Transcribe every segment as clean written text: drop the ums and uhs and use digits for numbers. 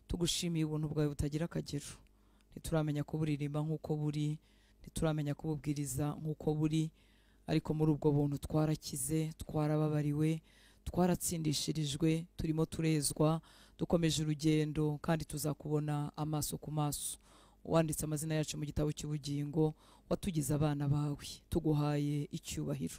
Tugushimiye ubuntu bwawe butagira akagero. Ntituramenya kuburirimba nk'uko buri, ntituramenya kububwiriza nk'uko buri, ariko muri ubwo buntu twarakize, twarababariwe, twaratsindishirijwe, turimo turezwa, dukomeje urugendo kandi tuzakubona amaso ku maso. Wanditse amazina yacu mu gitabo cy'ubugingo, watugize abana bawe, tuguhaye icyubahiro.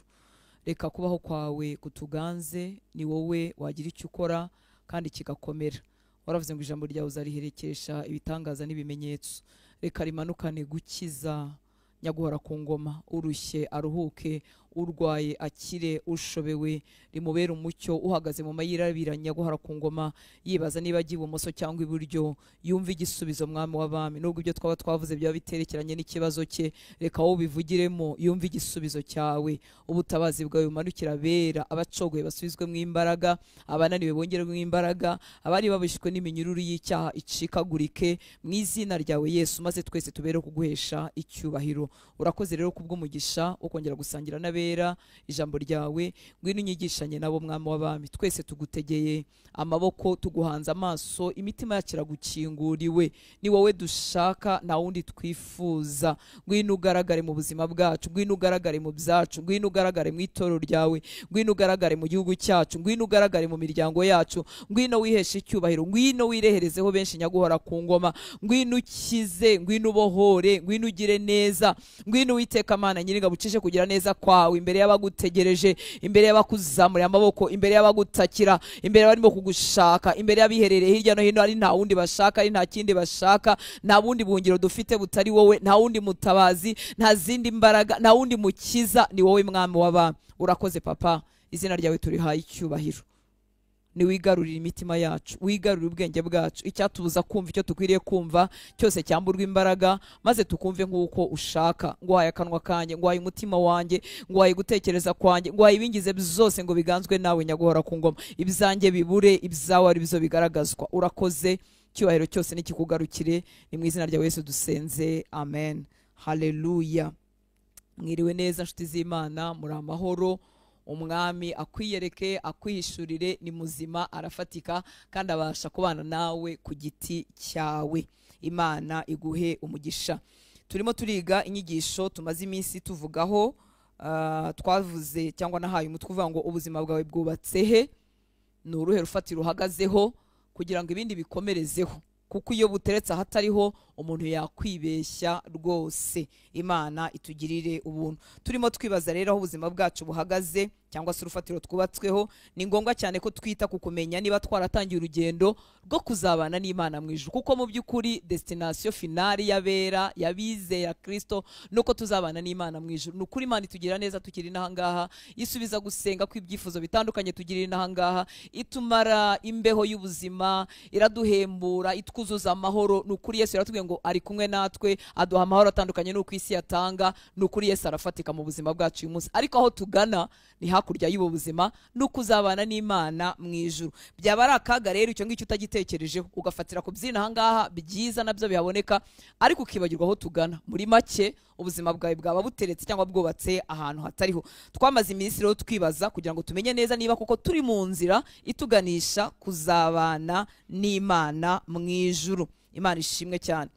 Reka kubaho kwawe kutuganze, ni wowe wagira icyo ukora kandi kigakomera. Waravuze ngo ijambo ryawe uzariherekesha ibitangaza n'ibimenyetso. Reka rimanukane gukiza nyaguhora ku ngoma, urushye aruhuke, urwaye akire, ushobewe rimubere umucyo, uhagaze mu mayira abiri nyaguhora ku ngoma yibaza niba agiye ibumoso cyangwa iburyo, yumva igisubizo mwami w'abami. Nubwo ibyo twaba twavuze byaba biterekeranye n'ikibazo cye, reka wowe ubivugiremo, yumve igisubizo cyawe. Ubutabazi bwawe bumanukira abera, abacogoye basubizwe mu imbaraga, abananiwe bongerwe imbaraga, abari babishwe n'iminyururu y'icyaha icikagurike mu izina ryawe Yesu, maze twese tubere kuguhesha icyubahiro. Urakoze rero kubw'umugisha wo kongera gusangira n'abera ijambo ryawe. Ngwino unyigishanye nabo mwami w'abami, twese tugutegeye amaboko, tuguhanze amaso, imitima yacu iragukinguriwe. Ni wowe dushaka, nta wundi twifuza. Ngwino ugaragare mu buzima bwacu, ngwino ugaragare mu byacu, ngwino ugaragare mu itorero ryawe, ngwino ugaragare mu gihugu cyacu, ngwino ugaragare mu miryango yacu, ngwino wiheshe icyubahiro, ngwino wireherezeho benshi nyaguhora ku ngoma, ngwino ukize, ngwino ubohore, ngwino ugire neza, ngwino Uwiteka Mana Nyiringabo ucishe kugira neza kwawe imbere y'abagutegereje, imbere y'abakuzamuriye amaboko, imbere y'abagutakira, imbere y'abarimo kugushaka, imbere y'abiherereye hirya no hino, ari nta wundi bashaka, ari nta kindi bashaka, nta wundi buhungiro dufite butari wowe, nta wundi mutabazi, nta zindi mbaraga, nta wundi mukiza, ni wowe mwami w'abami. Urakoze papa, izina ryawe turihaye icyubahiro. Niwigarurira imitima yacu, wigarurira ubwenge bwacu, icyatubuza kumva icyo dukwiriye kumva cyose cyamburwa imbaraga, maze tukumve nk'uko ushaka. Nguhaye akanwa kanjye, nguhaye umutima wanjye, nguhaye gutekereza kwanjye, nguhaye ibingize byose ngo biganzwe nawe nyaguhora ku ngoma. Ibyanjye bibure, ibyawe ari byo bigaragazwa. Urakoze, icyubahiro cyose nikikugarukire, ni mu izina rya Yesu dusenze, amen. Haleluya. Mwiriwe neza nshuti z'Imana, muri amahoro. Umwami akwiyereke, akwihishurire, ni muzima, arafatika kandi abasha kubana nawe ku giti cyawe. Imana iguhe umugisha. Turimo turiga inyigisho tumaze iminsi tuvugaho, twavuze cyangwa nahaye umutwe uvuga ngo ubuzima bwawe bwubatse he, ni uruhe rufatiro uhagazeho kugira ngo ibindi bikomerezeho, kuko iyo buteretse ahatariho umuntu yakwibeshya rwose. Imana itugirire ubuntu. Turimo twibaza rero aho ubuzima bwacu buhagaze cyangwa se urufatiro twubatsweho. Ni ngombwa cyane ko twita ku kumenya niba twaratangiye urugendo rwo kuzabana n'Imana mu ijuru, kuko mu by'ukuri destination finale y'abera, y'abizera Kristo, nuko tuzabana n'Imana mu ijuru. Nukuri Imana itugira neza tukiri n'ahangaha, isubiza gusenga kw'ibyifuzo bitandukanye tugirira n'ahangaha, itumara imbeho y'ubuzima, iraduhembura, itwuzuza amahoro. Nukuri Yesu yaratubwiye ngo ari kumwe natwe, aduha amahoro atandukanye n'uko isi yatanga. Nukuri Yesu arafatika mu buzima bwacu uyu munsi, ariko aho tugana ni hakurya y'ubu buzima, nuko uzabana n'Imana mu ijuru. Byaba ari akaga rero icyo ngicyo utagitekerejeho, ugafatira ku byina ahangaha byiza nabyo bihaboneka, ariko ukibagirwa aho tugana. Muri make ubuzima bwawe bwaba buteretse cyangwa bwubatse ahantu hatariho. Twamaze iminsi rero twibaza kugira ngo tumenye neza niba koko turi mu nzira ituganisha kuzabana n'Imana mu ijuru. Imana ishimwe cyane.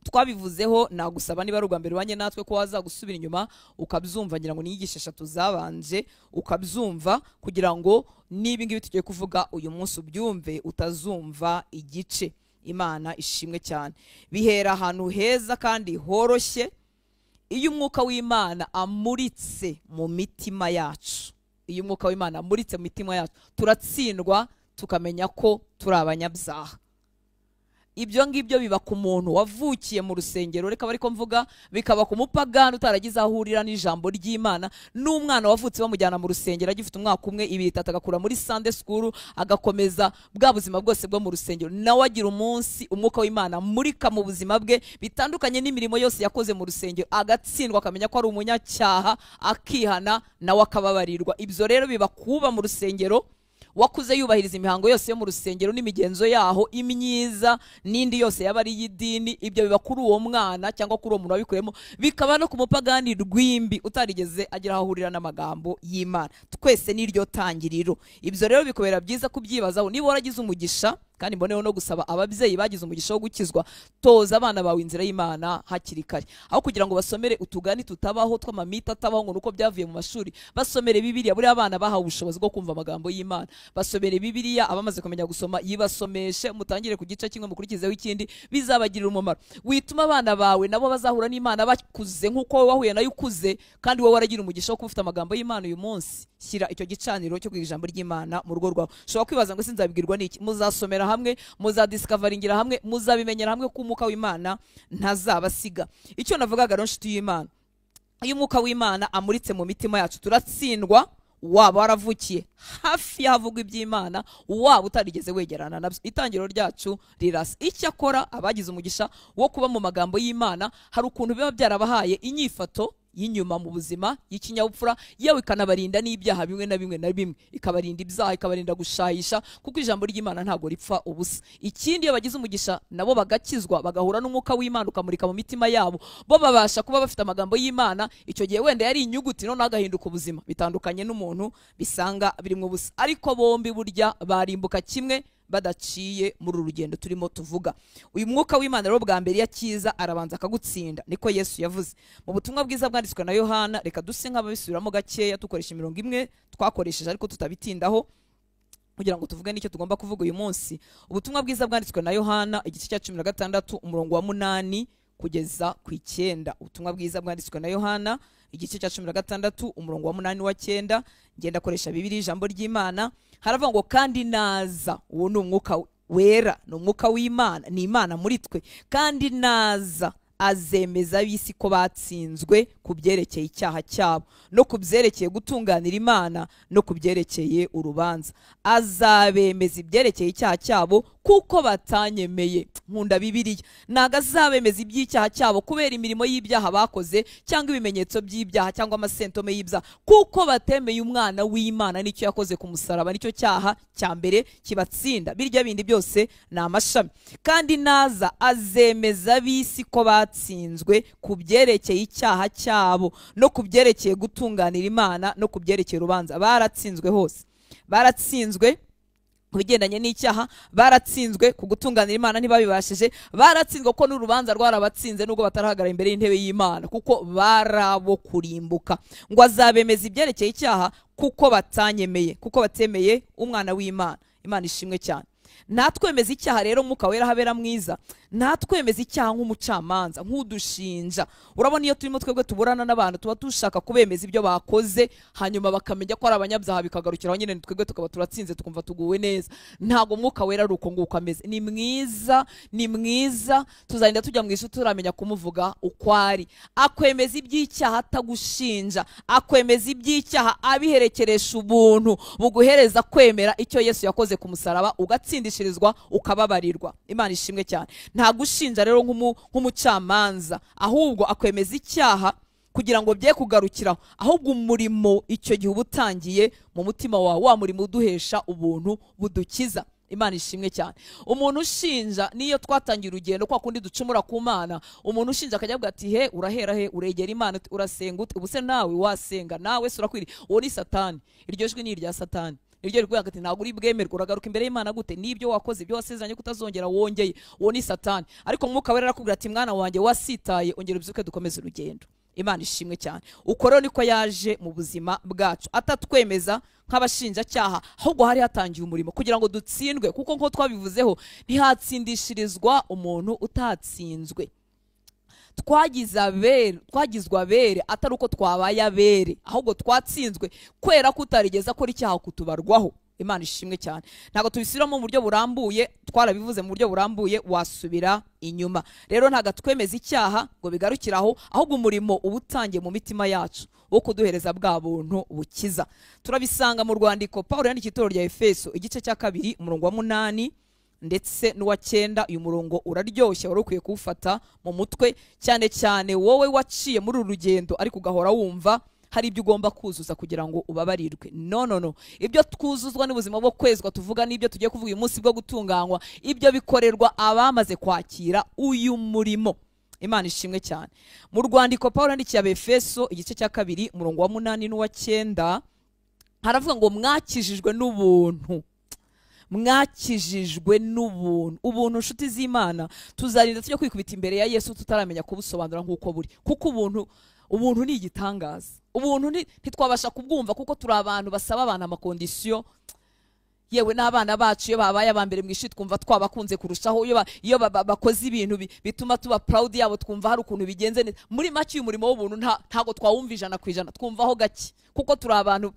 Twabivuzeho, nagusaba niba ari ubwa mbere ubanye natwe ko waza gusubira inyuma ukabyumva, ngira ngo ni inyigisho eshatu zabanje ukabyumva, kugira ngo niba ngibi tugiye kuvuga uyu munsi ubyumve, utazumva igice. Imana ishimwe cyane. Bihera ahantu heza kandi horoshye iyo umwuka w'Imana amuritse mu mitima yacu. Iyo umwuka w'Imana amuritse mu mitima yacu, turatsindwa tukamenya ko turi abanyabyaha. Ibyo ngibyo biba ku muntu wavukiye mu rusengero, reka bariko mvuga, bikaba ku mupagani utaragize ahurira n'ijambo ry'Imana, n'umwana wavutse bamujyana mu rusengero agifite umwaka umwe, ibiri, itatu, agakura muri Sunday school, agakomeza bwa buzima bwose bwo mu rusengero, nawe agira umunsi umwuka w'Imana amurika mu buzima bwe bitandukanye n'imirimo yose yakoze mu rusengero, agatsindwa akamenya ko ari umunyacyaha, akihana nawe akababarirwa. Ibyo rero biba kuba mu rusengero wakuze yubahiriza imihango yose yo mu rusengero n'imigenzo yaho imyiza n'indi yose yaba ari y'idini. Ibyo biba kuri uwo mwana cyangwa kuri uwo muntu wabikuremo, bikaba no ku mupagani rwimbi utarigeze agira aho ahurira n'amagambo y'Imana. Twese n'iryo tangiriro. Ibyo rero bikobera byiza kubyibazaho niba waragize umugisha Kandi mboneho no gusaba ababyeyi bagize umugisha wo gukizwa, toza abana bawe inzira y'Imana hakiri kare, aho kugira ngo basomere utugani tutabaho tw'amamita atabaho ngo nuko byavuye mu mashuri. Basomere Bibiliya. Buriya abana bahawe ubushobozi bwo kumva amagambo y'Imana. Basomere Bibiliya, abamaze kumenya gusoma yibasomeshe, mutangire ku gice kimwe mukurikizeho ikindi, bizabagirira umumaro. Wituma abana bawe nabo bazahura n'Imana bakuze nk'uko wowe wahuye nayo ukuze, kandi wowe waragira umugisha wo kuba ufite amagambo y'Imana uyu munsi. Shyira icyo gicaniro cyo kwiga ijambo ry'Imana mu rugo rwawe. Ushobora kwibaza ngo sinzabibwirwa n'iki? Muzasomera hamwe, muzadiscoveringira hamwe, muzabimenyera hamwe ko umwuka w'Imana ntazabasiga. Icyo navugaga rero nshuti y'Imana, iyo umwuka w'Imana amuritse mu mitima yacu turatsindwa. Waba waravukiye hafi y'ahavugwa iby'Imana, waba utarigeze wegerana nabyo, itangiriro ryacu rirasa. Icyakora abagize umugisha wo kuba mu magambo y'Imana, hari ukuntu biba byarabahaye inyifato y'inyuma mu buzima y'ikinyabupfura, yewe ikanabarinda n'ibyaha bimwe na bimwe na bimwe, ikabarinda ibyaha, ikabarinda gushayisha, kuko ijambo ry'Imana ntabwo ripfa ubusa. Ikindi, iyo bagize umugisha nabo bagakizwa, bagahura n'umwuka w'Imana ukamurika mu mitima yabo, bo babasha kuba bafite amagambo y'Imana. Icyo gihe wenda yari inyuguti, none agahinduka ubuzima, bitandukanye n'umuntu bisanga birimo ubusa. Ariko bombi burya barimbuka kimwe badaciye muri uru rugendo turimo tuvuga. Uyu mwuka w'Imana rero bwa mbere yakiza arabanza akagutsinda, niko Yesu yavuze mu butumwa bwiza bwanditswe na Yohana. Reka duse nk'ababisubiramo gakeya, dukoresha imirongo imwe twakoresheje ariko tutabitindaho, kugira ngo tuvuge n'icyo tugomba kuvuga uyu munsi. Ubutumwa bwiza bwanditswe na Yohana igice cya 16 umurongo wa 8 kugeza ku 9. Ubutumwa bwiza bwanditswe na Yohana igice cya 16 umurongo wa 8 wa 9. Ngenda koresha Bibiliya ijambo ry'Imana. Haravuga ngo kandi naza, uwo ni umwuka wera, ni umwuka w'Imana, ni Imana muri twe. Kandi naza azemeza ab'isi ko batsinzwe ku byerekeye icyaha cyabo, no ku byerekeye gutunganira Imana, no ku byerekeye urubanza. Azabemeza ibyerekeye icyaha cyabo kuko batanyemeye. Nkunda Bibiliya. Ntago azabemeza iby'icyaha cyabo kubera imirimo y'ibyaha bakoze, cyangwa ibimenyetso by'ibyaha, cyangwa amasentome y'ibyaha, kuko batemeye umwana w'Imana n'icyo yakoze ku musaraba. Nicyo cyaha cya mbere kibatsinda, birya bindi byose ni amashami. Kandi naza azemeza ab'isi ko batsinzwe ku byerekeye icyaha cyabo, no ku byerekeye gutunganira Imana, no ku byerekeye urubanza. Baratsinzwe hose, baratsinzwe ku bigendanye n'icyaha, baratsinzwe ku gutunganira Imana ntibabibashije, baratsinzwe ko n'urubanza rwarabatsinze nubwo batarahagarara imbere y'intebe y'Imana, kuko barabo kurimbuka. Ngo azabemeza ibyerekeye icyaha kuko batanyemeye, kuko batemeye umwana w'Imana. Imana ishimwe cyane. Natwemeza icyaha rero umwuka wera habera mwiza, natwemeza icyaha nk'umucamanza, nk'udushinja. Urabona iyo turimo twebwe tuburana n'abantu, tuba dushaka kubemeza ibyo bakoze, hanyuma bakamenya ko ari abanyabyaha, bikagarukiraho nyine, twebwe tukaba turatsinze, tukumva tuguwe neza. Ntabwo umwuka wera ari uko nguko ameze. Ni mwiza, ni mwiza, tuzagenda tujya mu ijuru turamenya kumuvuga uko ari. Akwemeza iby'icyaha atagushinja, akwemeza iby'icyaha abiherekeresha ubuntu buguhereza kwemera icyo Yesu yakoze ku musaraba, ugatsindishirizwa, ukababarirwa. Imana ishimwe cyane. Nta gushinja rero nk'umucamanza, ahubwo akwemeza icyaha kugira ngo bye kugarukiraho, ahubwo umurimo icyo gihe uba utangiye mu mutima wawe, wa murimo uduhesha ubuntu budukiza. Imana ishimwe cyane. Umuntu ushinja, niyo twatangiye urugendo kwa kundi ducumura ku Mana, umuntu ushinja akajya avuga ati he urahera he, uregera Imana, urasenga ute, ubuse nawe wasenga, nawe se urakwiriye. Uwo ni Satani, iryo jwi ni irya Satani. Iryo rikuvuga ati ntabwo uri bwemerwe, uragaruka imbere y'Imana gute, nibyo wakoze, ibyo wasezeranye kutazongera wongeye. Uwo ni Satani. Ariko umwuka wera arakubwira ati mwana wanjye wasitaye, ongera ubyuke dukomeze urugendo. Imana ishimwe cyane. Uko rero niko yaje mu buzima bwacu, atatwemeza nk'abashinjacyaha, ahubwo hari hatangiye umurimo kugira ngo dutsindwe, kuko nko twabivuzeho ntihatsindishirizwa umuntu utatsinzwe. Twagizwe abere atari uko twabaye abere, ahubwo twatsinzwe kwera kutarigeza akora icyaha kutubarwaho. Imana ishimwe cyane. Ntabwo tubisubiramo mu buryo burambuye, twarabivuze mu buryo burambuye, wasubira inyuma. Rero ntabwo twemeza icyaha ngo bigarukiraho, ahubwo umurimo uba utangiye mu mitima yacu wo kuduhereza bwa buntu bukiza. Turabisanga mu rwandiko Paulo yandikiye itorero rya Efeso igice cya 2 umurongo wa 8 ndetse n'uwa 9. Uyu murongo uraryoshye, wari ukwiye kuwufata mu mutwe, cyane cyane wowe waciye muri uru rugendo ariko ugahora wumva hari ibyo ugomba kuzuza kugira ngo ubabarirwe. No no no, ibyo twuzuzwa n'ubuzima bwo kwezwa tuvuga n'ibyo tugiye kuvuga uyu munsi bwo gutunganywa, ibyo bikorerwa abamaze kwakira uyu murimo. Imana ishimwe cyane. Mu rwandiko Paulo yandikiye Abefeso igice cya 2 umurongo wa 8 n'uwa 9 haravuga ngo mwakijijwe n'ubuntu, Mwakijijwe n'ubuntu. Ubuntu, nshuti z'Imana, tuzarinda tujya kwikubita imbere ya Yesu tutaramenya kubusobanura nk'uko buri, kuko ubuntu ni igitangaza. Ubuntu ntitwabasha kubwumva kuko turi abantu basaba abantu ama conditions. Yewe n'abana bacu iyo babaye aba mbere mu ishuri twumva twabakunze kurushaho, iyo bakoze ibintu bituma tuba proud yabo, twumva hari ukuntu bigenze neza. Muri make uyu murimo w'ubuntu ntago twawumva 100%, twumvaho gake, kuko turi abantu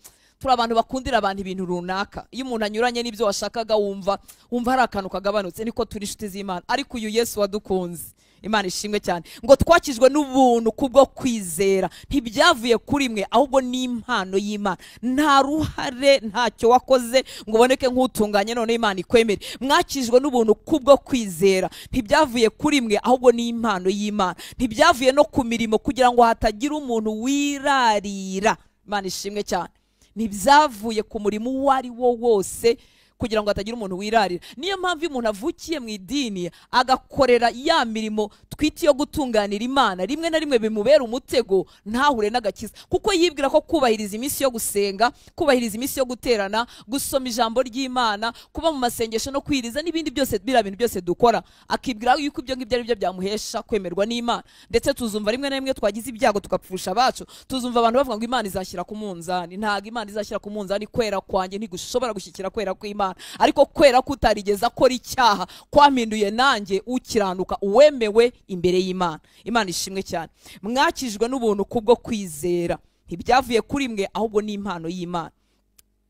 bakundira abantu ibintu runaka. Iyo umuntu anyuranye n'ibyo washakaga wumva hari akantu kagabanutse. Niko turi, inshuti z'Imana. Ariko uyu Yesu wadukunze, Imana ishimwe cyane, ngo twakijwe n'ubuntu kubwo kwizera, ntibyavuye kuri mwe ahubwo ni impano y'Imana. Nta ruhare, ntacyo wakoze ngo uboneke nk'utunganye none Imana ikwemere. Mwakijwe n'ubuntu kubwo kwizera, ntibyavuye kuri mwe ahubwo ni impano y'Imana, ntibyavuye no ku mirimo kugira ngo hatagira umuntu wirarira. Imana ishimwe cyane. Ntibyavuye ku murimo uwo ari wo wose kugira ngo hatagira umuntu wirarira. Niyo mpamvu umuntu avukiye mu idini agakorera ya mirimo twita iyo gutunganira Imana, rimwe na rimwe bimubera umutego, ntahure n'agakiza, kuko yibwira ko kubahiriza iminsi yo gusenga, kubahiriza iminsi yo guterana, gusoma ijambo ry'Imana, kuba mu masengesho no kwiriza n'ibindi byose, biriya bintu byose dukora, akibwira yuko ibyo ngibyo ari byo byamuhesha kwemerwa n'Imana. Ndetse tuzumva rimwe na rimwe twagize ibyago tukapfusha abacu, tuzumva abantu bavuga ngo Imana izashyira ku munzani. Ntago Imana izashyira ku munzani, kwera kwanjye ntigushobora gushyikira kwera kw'Imana, ariko kwera kutarigeza akora icyaha kwampinduye nanjye ukiranuka, uwemewe imbere y'Imana. Imana ishimwe cyane. Mwakijwe n'ubuntu kubwo kwizera, ntibyavuye kuri mwe ahubwo ni impano y'Imana,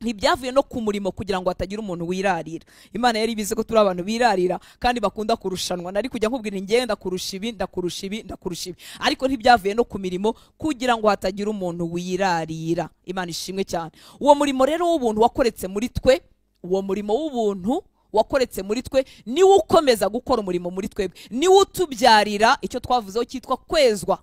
ntibyavuye no ku murimo kugira ngo hatagira umuntu wirarira. Imana yari ibizi ko turi abantu birarira kandi bakunda kurushanwa. Nari kujya nkubwira ngenda ndakurusha ibi, ndakurusha ibi, ndakurusha ibi, ariko ntibyavuye no ku mirimo kugira ngo hatagira umuntu wirarira. Imana ishimwe cyane. Uwo murimo rero w'ubuntu wakoretse muri twe, uwo murimo w'ubuntu wakoretse muri twe niwo ukomeza gukora umurimo muri twebwe, niwo utubyarira icyo twavuzeho cyitwa kwezwa.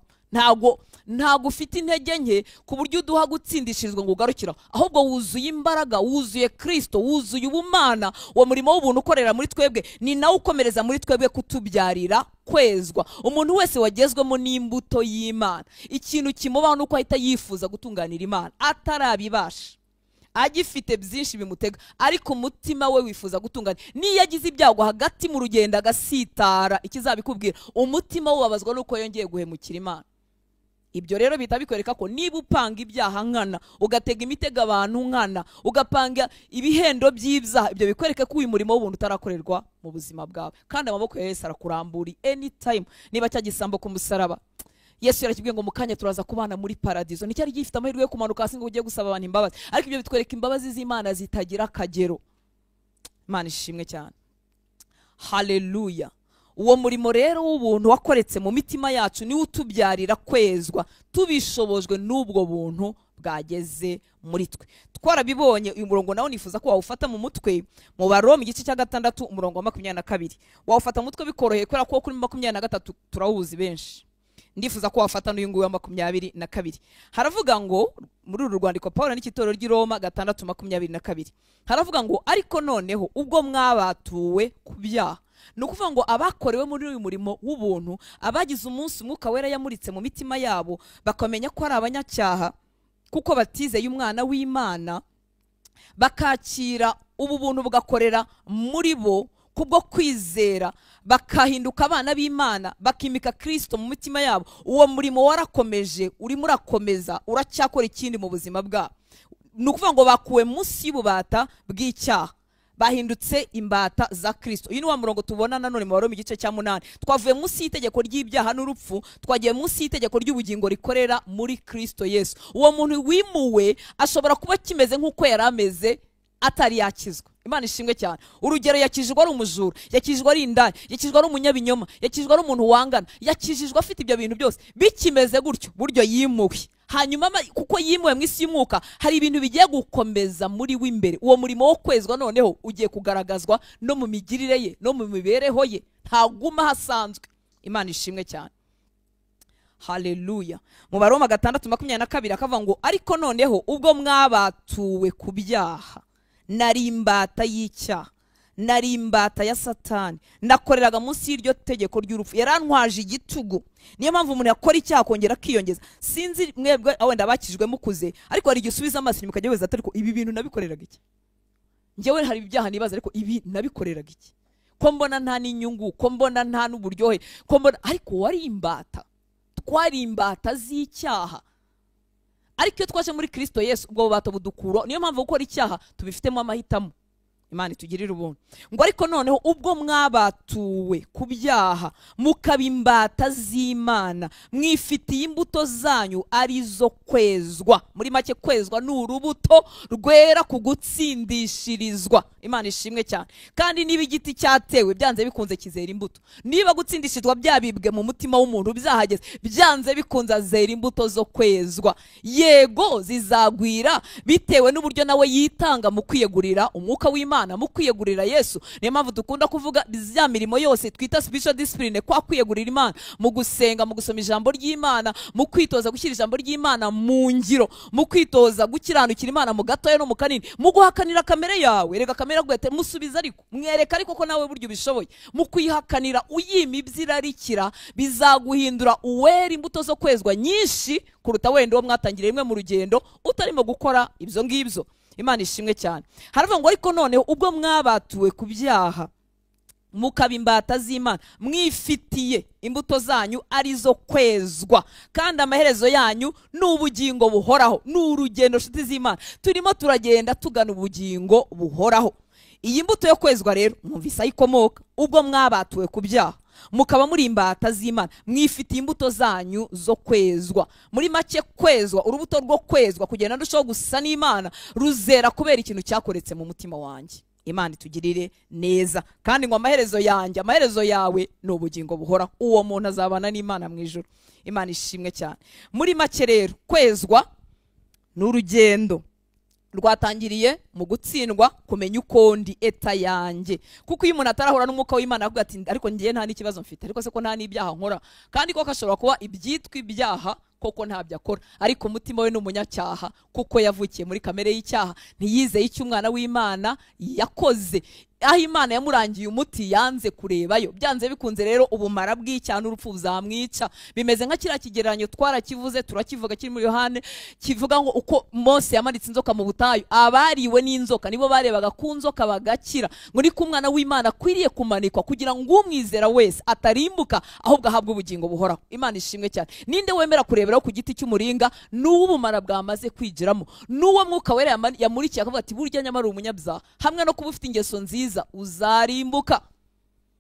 Ntago ufite intege nke ku buryo uduha gutsindishirizwa ngo ugarukira, ahubwo wuzuye imbaraga, wuzuye Kristo, wuzuye ubumana. Uwo murimo w'ubuntu ukorera muri twebwe ni nawe ukomereza muri twebwe kutubyarira kwezwa. Umuntu wese wagezwemo n'imbuto y'Imana, ikintu kimubaho nuko ahita yifuza gutunganira Imana atarabibasha, agifite byinshi bimutega, ariko umutima we wifuza gutungana. Niyo yagize ibyago hagati mu rugendo agasitara, ikizabikubwira umutima we ubabazwa nuko yongeye guhemukira Imana. Ibyo rero bita bikwereka ko niba upanga ibyaha nkana, ugatega imitego abantu nkana, ugapanga ibihendo by'ibyaha, ibyo bikwereka ko uyu murimo w'ubuntu utarakorerwa mu buzima bwawe. Kandi amaboko ya Yesu arakurambura anytime. Niba cyagisambo ku musaraba, Yesu yarakibwiye ngo mukanya turaza kubana muri paradizo. Nticyari gifite amahirwe yo kumanuka hasi ngo ugiye gusaba abantu imbabazi, ariko ibyo bitwereka imbabazi z'Imana zitagira akagero. Imana ishimwe cyane. Haleluya. Uwo murimo rero w'ubuntu wakoretse mu mitima yacu niwo utubyarira kwezwa, tubishobojwe n'ubwo buntu bwageze muri twe. Twarabibonye. Uyu murongo nawo nifuza ko wawufata mu mutwe, mu Baroma igice cya 6 umurongo wa 22. Wawufata mu mutwe bikoroheye kubera ko kuri 23 turawuzi benshi. Ndifuza ko wafata n'uyu nguyu wa 22. Haravuga ngo muri uru rwandiko Paulo n'ikitorero ry'i Roma 6:22, haravuga ngo ariko noneho ubwo mwabatuwe ku byaha. Ni ukuvuga ngo abakorewe muri uyu murimo w'ubuntu, abagize umunsi Umwuka Wera yamuritse mu mitima yabo, bakamenya ko ari abanyacyaha kuko batizeye umwana w'Imana, bakakira ubu buntu bugakorera muri bo kubwo kwizera, bakahinduka abana b'Imana, bakimika Kristo mu mitima yabo. Uwo murimo warakomeje, urimo urakomeza, uracyakora ikindi mu buzima bwabo. Ni ukuvuga ngo bakuwe munsi y'ububata bw'icyaha, bahindutse imbata za Kristo. Uyu ni wa murongo tubona nanone mu Baroma igice cya 8. Twavuye munsi y'itegeko ry'ibyaha n'urupfu, twagiye munsi y'itegeko ry'ubugingo rikorera muri Kristo Yesu. Uwo muntu wimuwe ashobora kuba kimeze nk'uko yari ameze atari yakizwa. Imana ishimwe cyane. Urugero, yakijijwe ari umujura, yakijijwe ari indaya, yakijijwe ari umunyabinyoma, yakijijwe ari umuntu wangana, yakijijwe afite ibyo bintu byose bikimeze gutyo, buryo yimuwe. Hanyuma kuko yimuwe mu isi y'umwuka, hari ibintu bigiye gukomeza muri we imbere. Uwo murimo wo kwezwa noneho ugiye kugaragazwa no mu migirire ye, no mu mibereho ye, ntaguma hasanzwe. Imana ishimwe cyane. Haleluya. Mu Baroma 6:22 akavuga ngo ariko noneho ubwo mwabatuwe ku byaha, nari imbata y'icyaha, nari imbata ya Satani, nakoreraga munsi y'iryo tegeko ry'urupfu, yarantwaje igitugu. Niyo mpamvu umuntu yakora icyaha akongera akiyongeza. Sinzi mwebwe wenda bakijwe mukuze, ariko hari igihe usubiza amaso inyuma ukajya wibaza ariko ibi bintu nabikoreraga iki? Njyewe hari ibyaha nibaza, ariko ibi nabikoreraga iki? Ko mbona nta n'inyungu, ko mbona nta n'uburyohe, ko mbona, ariko wari imbata. Twari imbata z'icyaha. Ariko iyo twaje muri Kristo Yesu, ubwo bubata budukura. Niyo mpamvu gukora icyaha tubifitemo amahitamo. Imana itugirire ubuntu. Ngo ariko noneho ubwo mwabatuwe ku byaha, mukaba imbata z'Imana, mwifitiye imbuto zanyu arizo kwezwa. Muri make kwezwa ni urubuto rwera ku gutsindishirizwa. Imana ishimwe cyane. Kandi niba igiti cyatewe byanze bikunze kizera imbuto. Niba gutsindishirizwa byabibwe mu mutima w'umuntu bizahageze, byanze bikunze azera imbuto zo kwezwa. Yego zizagwira bitewe n'uburyo nawe yitanga mu kwiyegurira umwuka w'Imana, mu kwiyegurira Yesu. Niyo mpamvu dukunda kuvuga ya mirimo yose twita spiritual discipline, kwa kwiyegurira Imana mu gusenga, mu gusoma ijambo ry'Imana, mu kwitoza gushyira ijambo ry'Imana mu ngiro, mu kwitoza gukiranukira Imana mu gatoya no mu kanini, mu guhakanira kamere yawe. Rega kamere gwete musubiza, ariko mwereka ariko ko nawe buryo ubishoboye. Mu kwihakanira uyima ibyirarikira, bizaguhindura uwera imbuto zo kwezwa nyinshi kuruta wenda uwo mwatangiriye rimwe mu rugendo utarimo gukora ibyo ngibyo. Imana ishimwe cyane. Haravuga ngo ariko noneho ubwo mwabatuwe ku byaha, mukaba imbata z'Imana, mwifitiye imbuto zanyu arizo kwezwa, kandi amaherezo yanyu ni ubugingo buhoraho. Ni urugendo nshuti z'Imana, turimo turagenda tugana ubugingo buhoraho. Iyi mbuto yo kwezwa rero mwumvise ayikomoka, ubwo mwabatuwe ku byaha mukaba muri imbata z'Imana, mwifitiye imbuto zanyu zo kwezwa. Muri make kwezwa, urubuto rwo kwezwa kugenda ndushaho gusa n'Imana ruzera kubera ikintu cyakoretse mu mutima wanjye. Imana itugirire neza. Kandi ngo amaherezo yanjye, amaherezo yawe ni ubugingo buhoraho. Uwo muntu azabana n'Imana mu ijuru. Imana ishimwe cyane. Muri make rero kwezwa ni urugendo rwatangiriye mu gutsindwa, kumenya uko ndi, eta yanjye. Kuko iyo umuntu atarahura n'umwuka w'Imana avuga ati ariko ngiye nta n'ikibazo mfite, ariko se ko nta n'ibyaha nkora, kandi koko ashobora kuba ibyitwa ibyaha koko ntabyo akora, ariko umutima we ni umunyacyaha kuko yavukiye muri kamere y'icyaha, ntiyizeye icyo umwana w'Imana yakoze. Aho Imana yamurangiye umuti yanze kurebayo. Byanze bikunze rero ubumara bw'icyaha n'urupfu buzamwica. Bimeze nka kiriya kigereranyo twarakivuze, turakivuga kiri muri Yohane, kivuga ngo uko Mose yamanitse inzoka mu butayu, abariwe n'inzoka nibo barebaga ku nzoka bagakira. Ngo niko umwana w'Imana akwiriye kumanikwa kugira ngo umwizera wese atarimbuka ahubwo ahabwe ubugingo buhoraho. Imana ishimwe cyane. Ninde wemera kurebera ku giti cy'umuringa n'ubumara bwamaze kwigiramo, n'uwo mwuka wera yamurikiye akavuga ati burya nyamara umunyabyaha, hamwe no kuba ufite ingeso nziza uzarimbuka,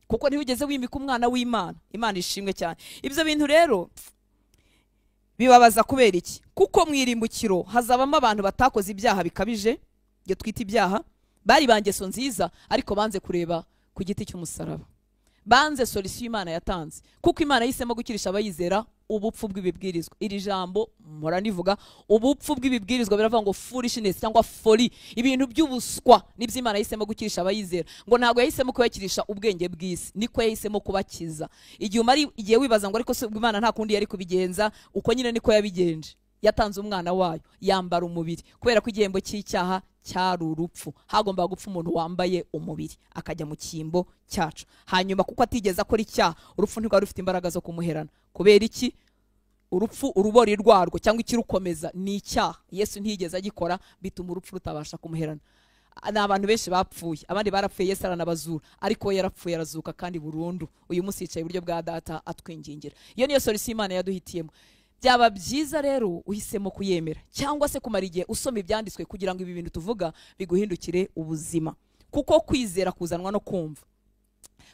kuko ntiwigeze wimika umwana w'Imana. Imana ishimwe cyane. Ibyo bintu rero bibabaza kubera iki? Kuko mu irimbukiro hazabamo abantu batakoze ibyaha bikabije, ibyo twita ibyaha, bari bangeso nziza ariko banze kureba ku giti cy'umusaraba, banze solution Imana yatanze. Kuko Imana yahisemo gukirisha abayizera ubupfu bw'ibibwirizwa. Iri jambo mpora nivuga, ubupfu bw'ibibwirizwa biravuga ngo foolishness cyangwa folly, ibintu by'ubuswa nibyo Imana yahisemo gukirisha abayizera. Ngo ntabwo yahisemo kubakirisha ubwenge bw'isi, niko yahisemo kubakiza. Igihe umari igihe wibaza ngo ariko se Imana nta kundi yari kubigenza, uko nyine niko yabigenje. Yatanze umwana wayo yambara umubiri, kubera ko igihembo cy'icyaha cyari urupfu. Hagombaga gupfa umuntu wambaye umubiri akajya mu cyimbo cyacu. Hanyuma kuko atigeze akora icyaha, urupfu ntirwari rufite imbaraga zo kumuherana. Kubera iki? Urupfu urubori rwarwo cyangwa ikirukomeza ni icyaha. Yesu ntiyigeze agikora, bituma urupfu rutabasha kumuherana. Ni abantu benshi bapfuye, abandi barapfuye Yesu aranabazura, ariko we yarapfuye arazuka kandi burundu. Uyu munsi yicaye iburyo bwa Data atwingingira. Iyo niyo solution Imana yaduhitiyemo. Byaba byiza rero uhisemo kuyemera cyangwa se kumara igihe usoma ibyanditswe kugira ngo ibi bintu tuvuga biguhindukire ubuzima. Kuko kwizera kuzanwa no kumva,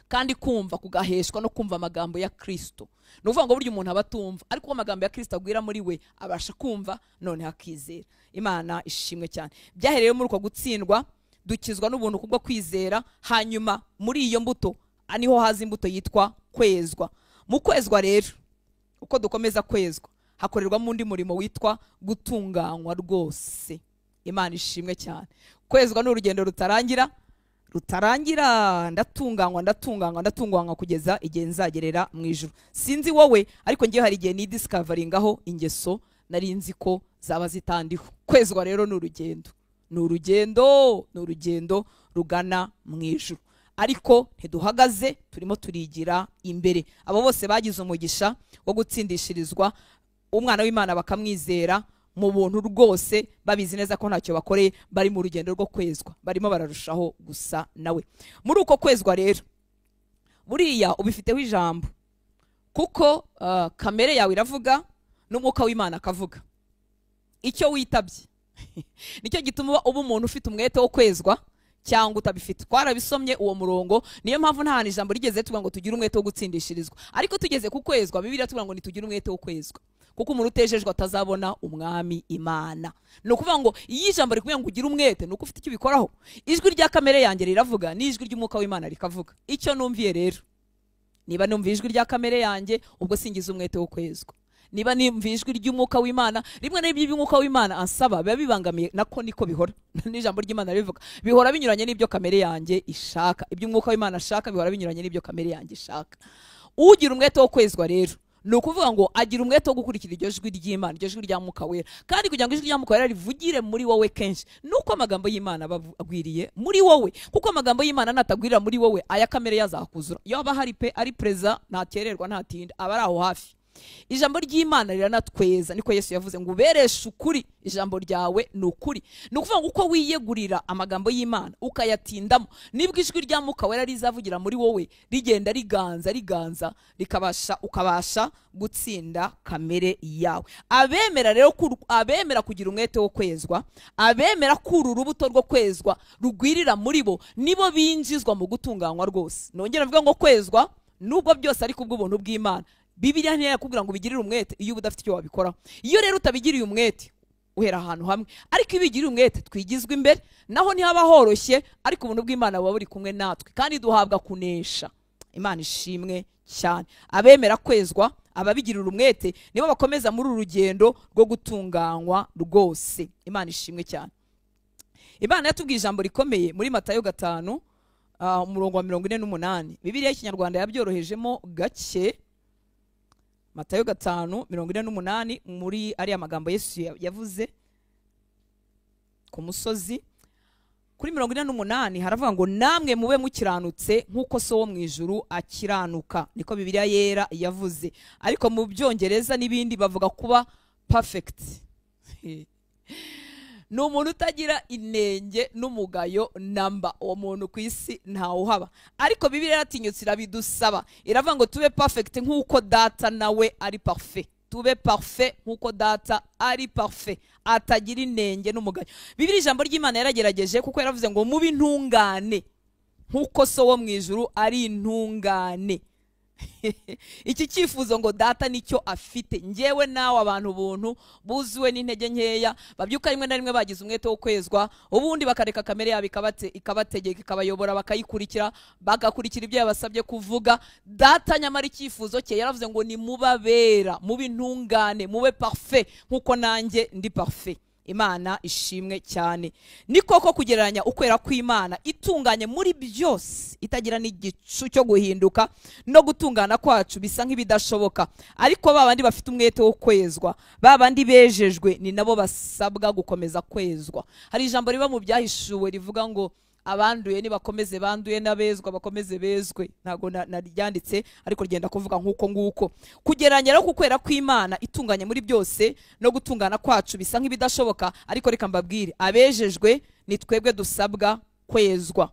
kandi kumva kugaheshwa no kumva amagambo ya Kristo. Ni ukuvuga ngo burya umuntu aba atumva, ariko uko amagambo ya Kristo agwira muri we abasha kumva none akizera. Imana ishimwe cyane. Byahereye muri uko gutsindwa, dukizwa n'ubuntu kubwo kwizera. Hanyuma muri iyo mbuto niho haza imbuto yitwa kwezwa. Mu kwezwa rero, uko dukomeza kwezwa, hakorerwamo undi murimo witwa gutunganywa rwose. Imana ishimwe cyane. Kwezwa ni urugendo rutarangira, rutarangira. Ndatunganywa, ndatunganywa, ndatunganywa kugeza igihe nzagerera mu ijuru. Sinzi wowe, ariko ngiye hari igihe ni discoveringaho ingeso nari nzi ko zaba zitandiho. Kwezwa rero ni urugendo, ni urugendo, ni urugendo rugana mu ijuru. Ariko ntiduhagaze, turimo turigira imbere. Abo bose bagize umugisha wo gutsindishirizwa umwana w'Imana bakamwizera, mu buntu rwose, babizi neza ko ntacyo bakoreye, bari mu rugendo rwo kwezwa, barimo bararushaho gusa nawe. Muri uko kwezwa rero buriya ubifiteho ijambo, kuko kamere yawe iravuga n'umwuka w'Imana akavuga. Icyo witabye nicyo gituma uba umuntu ufite umwete wo kwezwa cyangwa utabifite. Twarabisomye uwo murongo, niyo mpamvu nta hantu ijambo rigeze tuvuga ngo tugire umwete wo gutsindishirizwa, ariko tugeze ku kwezwa Bibiliya tuvuga ngo nitugire umwete wo kwezwa, kuko umuntu utejejwe atazabona umwami Imana. Ni ukuvuga ngo iyo ijambo rikubwiye ngo ugire umwete, ni uko ufite icyo ubikoraho. Ijwi rya kamere yanjye riravuga n'ijwi ry'umwuka w'Imana rikavuga. Icyo numviye rero, niba numviye ijwi rya kamere yanjye, ubwo singize umwete wo kwezwa. Niba nimviye ijwi ry'umwuka w'Imana, rimwe na rimwe iby'umwuka w'Imana ansaba biba bibangamiye, nako niko bihora n'ijambo ry'Imana rivuga, bihora binyuranye n'ibyo kamere yanjye ishaka. Iby'umwuka w'Imana ashaka bihora binyuranye n'ibyo kamere yanjye ishaka. Ugira umwete wo kwezwa rero ni ukuvuga ngo agira umwete wo gukurikira iryo jwi ry'Imana, iryo jwi rya Mwuka Wera. Kandi kugira ngo ijwi rya Mwuka Wera rivugire muri wowe kenshi, nuko amagambo y'Imana abagwiriye muri wowe, kuko amagambo y'Imana natagwirira muri wowe, aya kamere yazakuzura. Iyo aba hari pe ari preza, ntakererwa, ntatinda, aba ari aho hafi. Ijambo ry'Imana riranatweza, niko Yesu yavuze ngo ubereshe ukuri, ijambo ryawe ni ukuri. Ni ukuvuga ngo uko wiyegurira amagambo y'Imana ukayatindamo, nibwo ijwi rya Mwuka Wera rizavugira muri wowe, rigenda riganza riganza, rikabasha ukabasha gutsinda kamere yawe. Abemera rero, abemera kugira umwete wo kwezwa, abemera kuru urubuto rwo kwezwa rugwirira muri bo, nibo binjizwa mu gutunganywa rwose. Nongera mvuga ngo kwezwa nubwo byose ari kubw'ubuntu bw'Imana, Bibiliya ntiyakubwira ngo ubigirire umwete iyo udafite icyo wabikoraho. Iyo rero utabigiriye umwete uhera ahantu hamwe, ariko iyo ubigiriye umwete twigizwa imbere, naho ntihaba horoshye, ariko ubuntu bw'Imana buba buri kumwe natwe kandi duhabwa kunesha. Imana ishimwe cyane. Abemera kwezwa, ababigirira umwete, nibo bakomeza muri uru rugendo rwo gutunganywa rwose. Imana ishimwe cyane. Imana yatubwiye ijambo rikomeye muri Matayo 5 umurongo wa 48. Bibiliya y'Ikinyarwanda yabyorohejemo gake. Matayo 5:48, muri ariya magambo Yesu yavuze ku musozi, kuri 48 haravuga ngo namwe mube mukiranutse nk'uko so wo mu ijuru akiranuka. Niko Bibiliya yera yavuze, ariko mu Byongereza n'ibindi bavuga kuba perfect. Ni umuntu utagira inenge n'umugayo namba, uwo muntu ku isi ntawuhaba. Ariko Bibiliya yaratinyutse irabidusaba, iravuga ngo tube perfect nk'uko data nawe ari parfait. Tube parfait nk'uko data ari parfait, atagira inenge n'umugayo. Bibiliya ijambo ry'Imana yaragerageje, kuko yaravuze ngo mube intungane nk'uko so wo mu ijuru ari intungane. Iki cyifuzo ngo data nicyo afite, njyewe nawe abantu buntu buzuwe n'intege nkeya, babyuka rimwe na rimwe bagize umwete wo kwezwa, ubundi bakareka kamere yabo ikabategeka, ikabayobora, bakayikurikira, bagakurikira ibyo yabasabye kuvuga. Data nyamara icyifuzo cye yaravuze ngo ni mubabera, mube intungane, mube parfait nkuko nanjye ndi parfait. Imana ishimwe cyane. Ni koko kugereranya ukwera kw'Imana itunganye muri byose, itagira n'igicu cyo guhinduka, no gutungana kwacu bisa nk'ibidashoboka. Ariko babandi bafite umwete wo kwezwa, babandi bejejwe, ni nabo basabwa gukomeza kwezwa. Hari ijambo riba mu byahishuwe rivuga ngo abanduye nibakomeze banduye, n'abezwa bakomeze bezwe. Ntago naryanditse, ariko rigenda kuvuga nkuko nguko. Kugereranya rero kukwera kw'Imana itunganye muri byose no gutungana kwacu bisa nk'ibidashoboka, ariko reka mbabwire, abejejwe ni twebwe dusabwa kwezwa.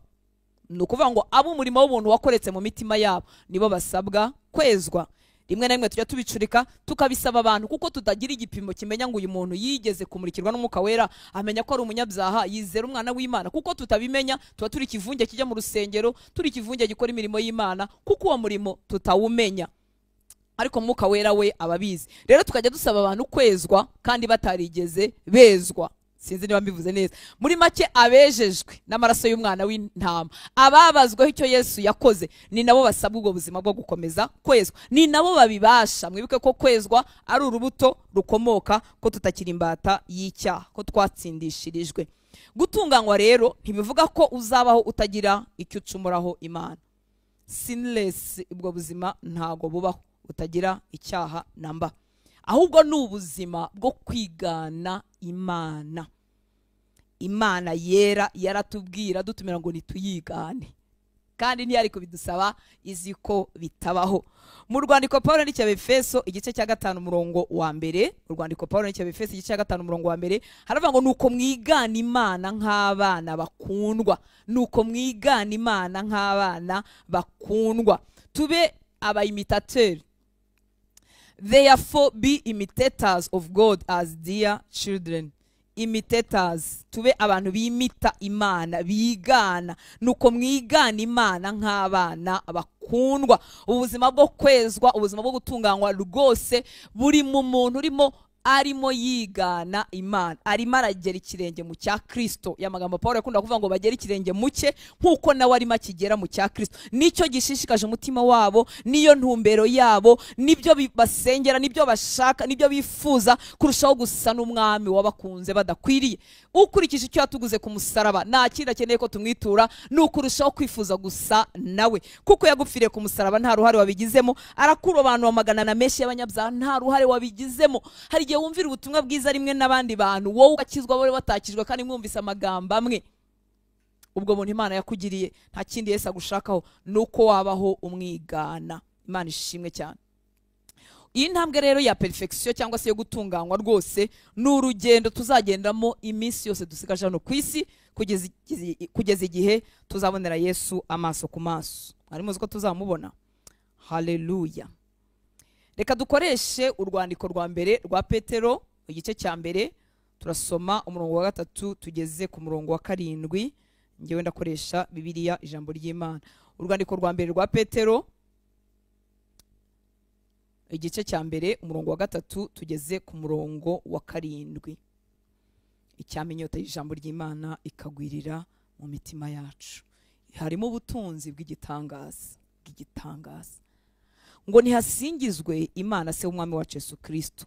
Ni ukuvuga ngo abo umurimo w'ubuntu wakoretse mu mitima yabo nibo basabwa kwezwa. Rimwe na rimwe tujya tubicurika tukabisaba abantu, kuko tutagira igipimo kimenya ngo uyu muntu yigeze kumurikirwa n'Umwuka Wera, amenya ko ari umunyabyaha, yizera umwana w'Imana. Kuko tutabimenya, tuba turi ikivunge kijya mu rusengero, turi ikivunge gikora imirimo y'Imana, kuko uwo murimo tutawumenya. Ariko Mwuka Wera we ababizi. Rero tukajya dusaba abantu kwezwa kandi batarigeze bezwa. Sinzi niba mbivuze neza. Muri make, abejejwe n'amaraso y'umwana w'intama, ababazweho icyo Yesu yakoze, ni nabo basabwa ubwo buzima bwo gukomeza kwezwa, ni nabo babibasha. Mwibuke ko kwezwa ari urubuto rukomoka ko tutakiri imbata y'icyaha, ko twatsindishirijwe. Gutunganywa rero ntibivuga ko uzabaho utagira icyo ucumuraho Imana. Sinless, ubwo buzima ntago bubaho utagira icyaha namba, ahubwo ni ubuzima bwo kwigana Imana. Imana yera yaratubwira dutumira ngo nituyigane. Kandi ntiyari kubidusaba izi ko bitabaho. Mu rwandiko Paulo yandikiye Abefeso igice cya 5 umurongo wa 1, urwandiko Paulo yandikiye Abefeso igice cya 5 umurongo wa 1, haravuga ngo nuko mwigana Imana nk'abana bakundwa, nuko mwigana Imana nk'abana bakundwa. Tube abayimitateri. Therefore be imitators of God as dear children. Imitators, tube abantu bimita Imana, bigana, nuko mwigana Imana nk'abana bakundwa. Ubuzima bwo kwezwa, ubuzima bwo gutunganywa rwose buri mu muntu urimo arimo yigana Imana, arimo aragera ikirenge mu cya Kristo. Ya magambo Paulo yakunda kuvuga ngo bagere ikirenge mu cye nkuko nawe arimo akigera mu cya Kristo. Nicyo gishishikaje umutima wabo, niyo ntumbero yabo, nibyo basengera, nibyo bashaka, nibyo bifuza kurushaho gusa n'umwami wabakunze badakwiriye. Ukurikije icyo yatuguze ku musaraba, nta kindi akeneye ko tumwitura, nukurushaho kwifuza gusa nawe, kuko yagupfiriye ku musaraba nta ruhare wabigizemo. Arakura abantu amagana na menshi y'abanyabyaha nta ruhare wabigizemo. Hari igihe wumvira ubutumwa bwiza rimwe n'abandi bantu, wowe ugakizwa bo batakijwe, kandi mwumvise amagambo amwe. Ubwo buntu Imana yakugiriye, nta kindi Yesu agushakaho nuko wabaho umwigana. Imana ishimwe cyane. Iyi ntambwe rero ya perfection cyangwa se yo gutunganywa rwose ni urugendo tuzagendamo iminsi yose dusigaje hano ku isi, kugeza igihe tuzabonera Yesu amaso ku maso. Ari muzi ko tuzamubona. Haleluya. Reka dukoreshe urwandiko rwa mbere rwa Petero igice cya mbere, turasoma umurongo wa 3 tugeze ku murongo wa 7. Ngewe ndakoresha Bibiliya ijambo ry'Imana. Urwandiko rwa mbere rwa Petero igice cya mbere umurongo wa 3 tugeze ku murongo wa 7. Icyama inyota y'ijambo ry'Imana ikagwirira mu mitima yacu. Harimo ubutunzi bw'igitangaza, bw'igitangaza. Ngo nihasingizwe Imana se w'umwami wacu Yesu Kristo,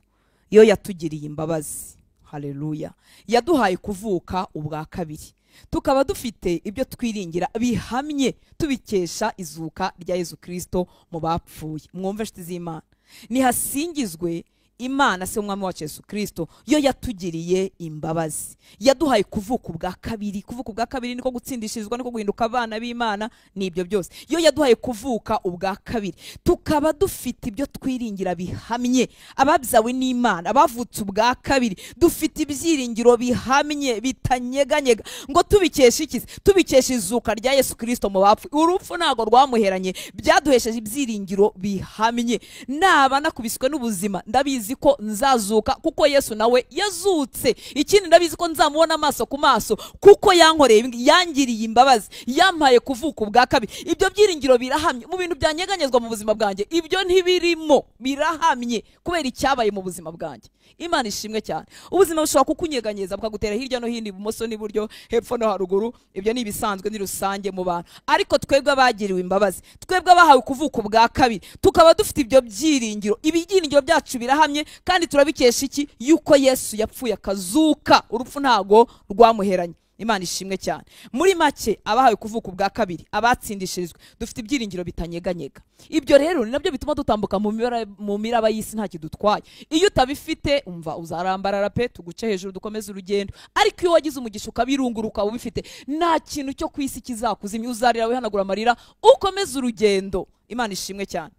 yo yatugiriye imbabazi. Haleluya. Yaduhaye kuvuka ubwa kabiri, tukaba dufite ibyo twiringira bihamye tubikesha izuka rya Yesu Kristo mu bapfuye. Mwumve nshuti z'Imana, nihasingizwe Imana se w'umwami wacu Yesu Kristo, yo yatugiriye imbabazi, yaduhaye kuvuka ubwa kabiri. Kuvuka ubwa kabiri niko gutsindishirizwa, niko guhinduka abana b'Imana, nibyo byose. Yo yaduhaye kuvuka ubwa kabiri, tukaba dufite ibyo twiringira bihamye. Ababyawe n'Imana, abavutse ubwa kabiri, dufite ibyiringiro bihamye bitanyeganyega. Ngo tubikesha iki? Tubikesha izuka rya Yesu Kristo mu bapfuye. Urupfu ntago rwamuheranye, byaduhesheje ibyiringiro bihamye. Naba nakubiswe n'ubuzima, ndabizi ko nzazuka kuko Yesu nawe yazutse. Ikindi ndabizi ko nzamubona amaso ku maso kuko yankoreye, yangiriye imbabazi, yampaye kuvuka ubwa kabiri. Ibyo byiringiro birahamye. Mu bintu byanyeganyezwa mu buzima bwanjye, ibyo ntibirimo, birahamye kubera icyabaye mu buzima bwanjye. Imana ishimwe cyane. Ubuzima bushobora kukunyeganyeza bukagutera hirya no hino, ibumoso n'iburyo, hepfo no haruguru. Ibyo ni ibisanzwe, ni rusange mu bantu. Ariko twebwe abagiriwe imbabazi, twebwe abahawe kuvuka ubwa kabiri, tukaba dufite ibyo byiringiro. Ibyiringiro byacu birahamye, kandi turabikesha iki? Yuko Yesu yapfuye akazuka, urupfu ntago rwamuheranye. Imana ishimwe cyane. Muri make, abahawe kuvuka ubwa kabiri, abatsindishirizwe, dufite ibyiringiro bitanyeganyega. Ibyo rero ni nabyo bituma dutambuka mu miraba y'isi nta kidutwaye. Iyo utabifite, umva uzarambarara pe, tuguce hejuru dukomeze urugendo. Ariko iyo wagize umugisha ukabirunguruka ubifite, nta kintu cyo ku isi kizakuzimya, uzarira wihanagura amarira, ukomeze urugendo. Imana ishimwe cyane.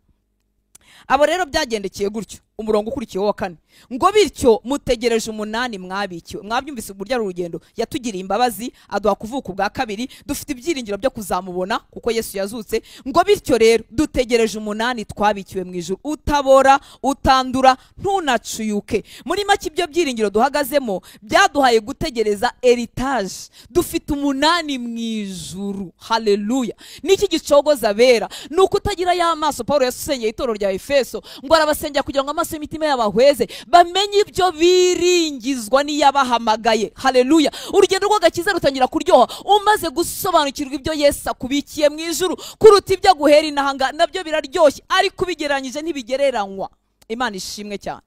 Abo rero byagendekeye gutyo. Umurongo ukurikiye wa 4, ngo bityo mutegereje umunani mwabikiwe. Mwabyumvise uburyo ari urugendo. Yatugiriye imbabazi, aduha kuvuka ubwa kabiri, dufite ibyiringiro byo kuzamubona kuko Yesu yazutse. Ngo bityo rero dutegereje umunani twabikiwe mu ijuru, utabora, utandura, ntunacuyuke. Muri make ibyo byiringiro duhagazemo byaduhaye gutegereza heritage. Dufite umunani mu ijuru. Haleluya. Niki gicogoza bera nuko utagira ya maso. Paulo yasengeye itorero rya Efeso ngo arabasengera kugira ngo amaso imitima yabahweze, bamenye ibyo biringizwa n'iyabahamagaye. Haleluya. Urugendo rw'agakiza rutangira kuryoha umaze gusobanukirwa ibyo Yesu akubikiye mu ijuru, kuruta ibyo aguhera inahanga. Nabyo biraryoshye, ariko ubigereranyije ntibigereranywa. Imana ishimwe cyane.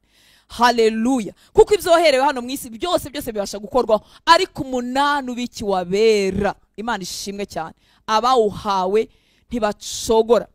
Haleluya. Kuko ibyo waherewe hano mu isi byose byose bibasha gukorwaho, ariko umunani ubikiwe abera. Imana ishimwe cyane. Abawuhawe ntibacogora.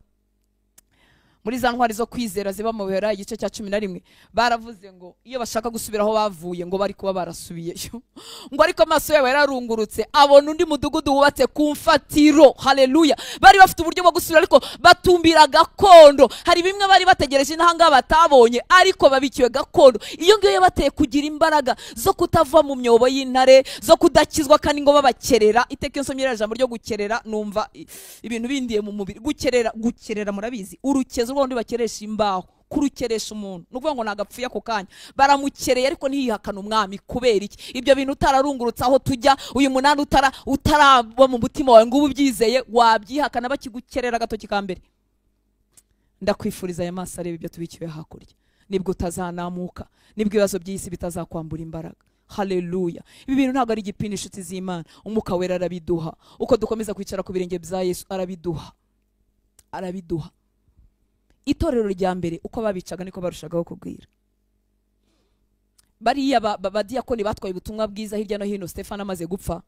Muri za ntwari zo kwizera ziba mu Baheburayo igice cya 11 baravuze ngo iyo bashaka gusubira aho bavuye ngo bari kuba barasubiyeyo, ngo ariko amaso yabo yararungurutse abona undi mudugudu wubatse ku mfatiro. Haleluya. Bari bafite uburyo bwo gusubira ariko batumbira gakondo. Hari bimwe bari bategereje n'ahanga batabonye ariko babikiwe gakondo. Iyo ngiyo yabateye kugira imbaraga zo kutava mu myobo y'intare, zo kudakizwa kandi ngo babakerera. Iteka iyo nsomye ijambo ryo gukerera numva ibintu bindiye mu mubiri. Gukerera, gukerera murabizi, urukezo rundi bakeresha imbaho, kurukeresha umuntu nukuvuga ngo nagapfuye ako kanya, baramukereye ariko ntiyihakana umwami. Kubera iki? Ibyo bintu utararungurutse aho tujya, uyu munani utaraba mu mutima wawe ngo ubyizeye, wabyihakana bakigukerera agatoki ka mbere. Ndakwifuriza aya maso areba ibyo tubikiwe hakurya, nibwo utazanamuka, nibwo ibibazo by'isi bitazakwambura imbaraga. Haleluya. Ibi bintu ntabwo ari igipindi, inshuti z'Imana. Umwuka wera arabiduha. Uko dukomeza kwicara ku birenge bya Yesu arabiduha, arabiduha. Itorero rya mbere uko babicaga niko barushagaho kugwira. Bariya badiyakoni batwaye ubutumwa bwiza hirya no hino Stefano amaze gupfa,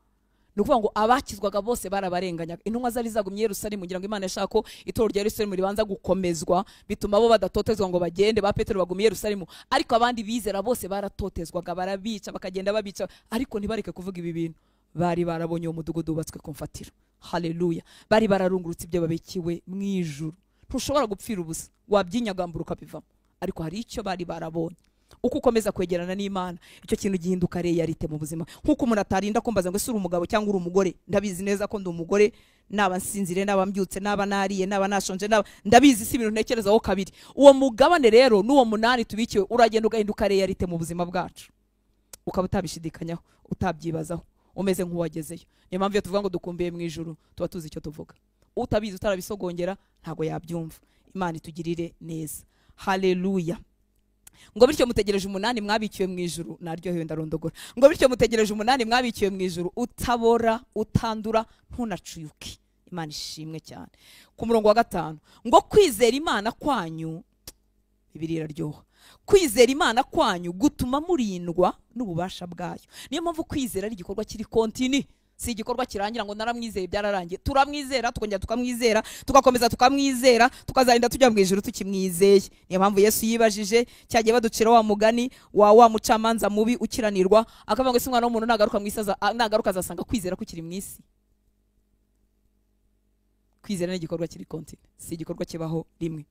ni ukuvuga ngo abakizwaga bose barabarenganyaga. Intumwa zari zagumye Yerusalemu kugira ngo Imana yashaka ko itorero rya Yerusalemu ribanza gukomezwa, bituma bo badatotezwa ngo bagende. Ba Petero bagumye Yerusalemu, ariko abandi bizera bose baratotezwaga, barabica, bakagenda babica, ariko ntibareke kuvuga ibi bintu. Bari barabonye uwo mudugudu wubatswe ku mfatiro. Haleluya. Bari bararungurutse ibyo babikiwe mu ijuru. Ntushobora gupfira ubusa, wabyinyagambura ukabivamo, ariko hari icyo bari barabonye. Uko ukomeza kwegerana n'Imana, icyo kintu gihinduka realite mu buzima. Nkuko umuntu atarinda kumbaza ngo ese uri umugabo cyangwa uri umugore, ndabizi neza ko ndi umugore, naba nsinzire, naba mbyutse, naba nariye, naba nashonje, naba ndabizi, si ibintu ntekerezaho kabiri. Uwo mugabane rero n'uwo munani tubikiwe uragenda ugahinduka realite mu buzima bwacu, ukaba utabishidikanyaho, utabyibazaho, umeze nk'uwagezeyo. Niyo mpamvu iyo tuvuga ngo dukumbiye mu ijuru tuba tuzi icyo tuvuga. Utabizi, utarabisogongera ntago yabyumva. Imana itugirire neza. Haleluya. Ngo bityo mutegereje umunani mwabikiwe mu ijuru. Naryohewe ndarondogora. Ngo bityo mutegereje umunani mwabikiwe mu ijuru, utabora, utandura, ntunacuyuke. Imana ishimwe cyane. Ku murongo wa 5 ngo kwizera Imana kwanyu, Bibiliya iraryoha, kwizera Imana kwanyu gutuma murindwa n'ububasha bwayo. Niyo mpamvu kwizera ari igikorwa kiri kontini, si igikorwa kirangira ngo naramwizeye byararangiye. Turamwizera, tukongera tukamwizera, tugakomeza tukamwizera, tukazarinda tujya mu ijuru tukimwizeye. Niyo mpamvu Yesu yibajije cyagiye baducira wa mugani wa mucamanza mubi ukiranirwa, akavuga ngo ese umwana w'umuntu nagaruka mu isi, nagaruka azasanga kwizera kukiri mu isi. Kwizera ni igikorwa kiri kontini, si igikorwa kibaho rimwe.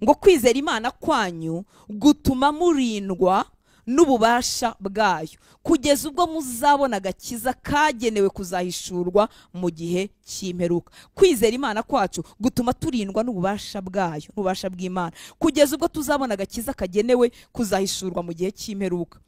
Ngo kwizera Imana kwanyu gutuma murindwa n'ububasha bwayo, kugeza ubwo muzabona agakiza kagenewe kuzahishurwa mu gihe cy'imperuka. Kwizera Imana kwacu gutuma turindwa n'ububasha bwayo, n'ububasha bw'Imana, kugeza ubwo tuzabona agakiza kagenewe kuzahishurwa mu gihe cy'imperuka.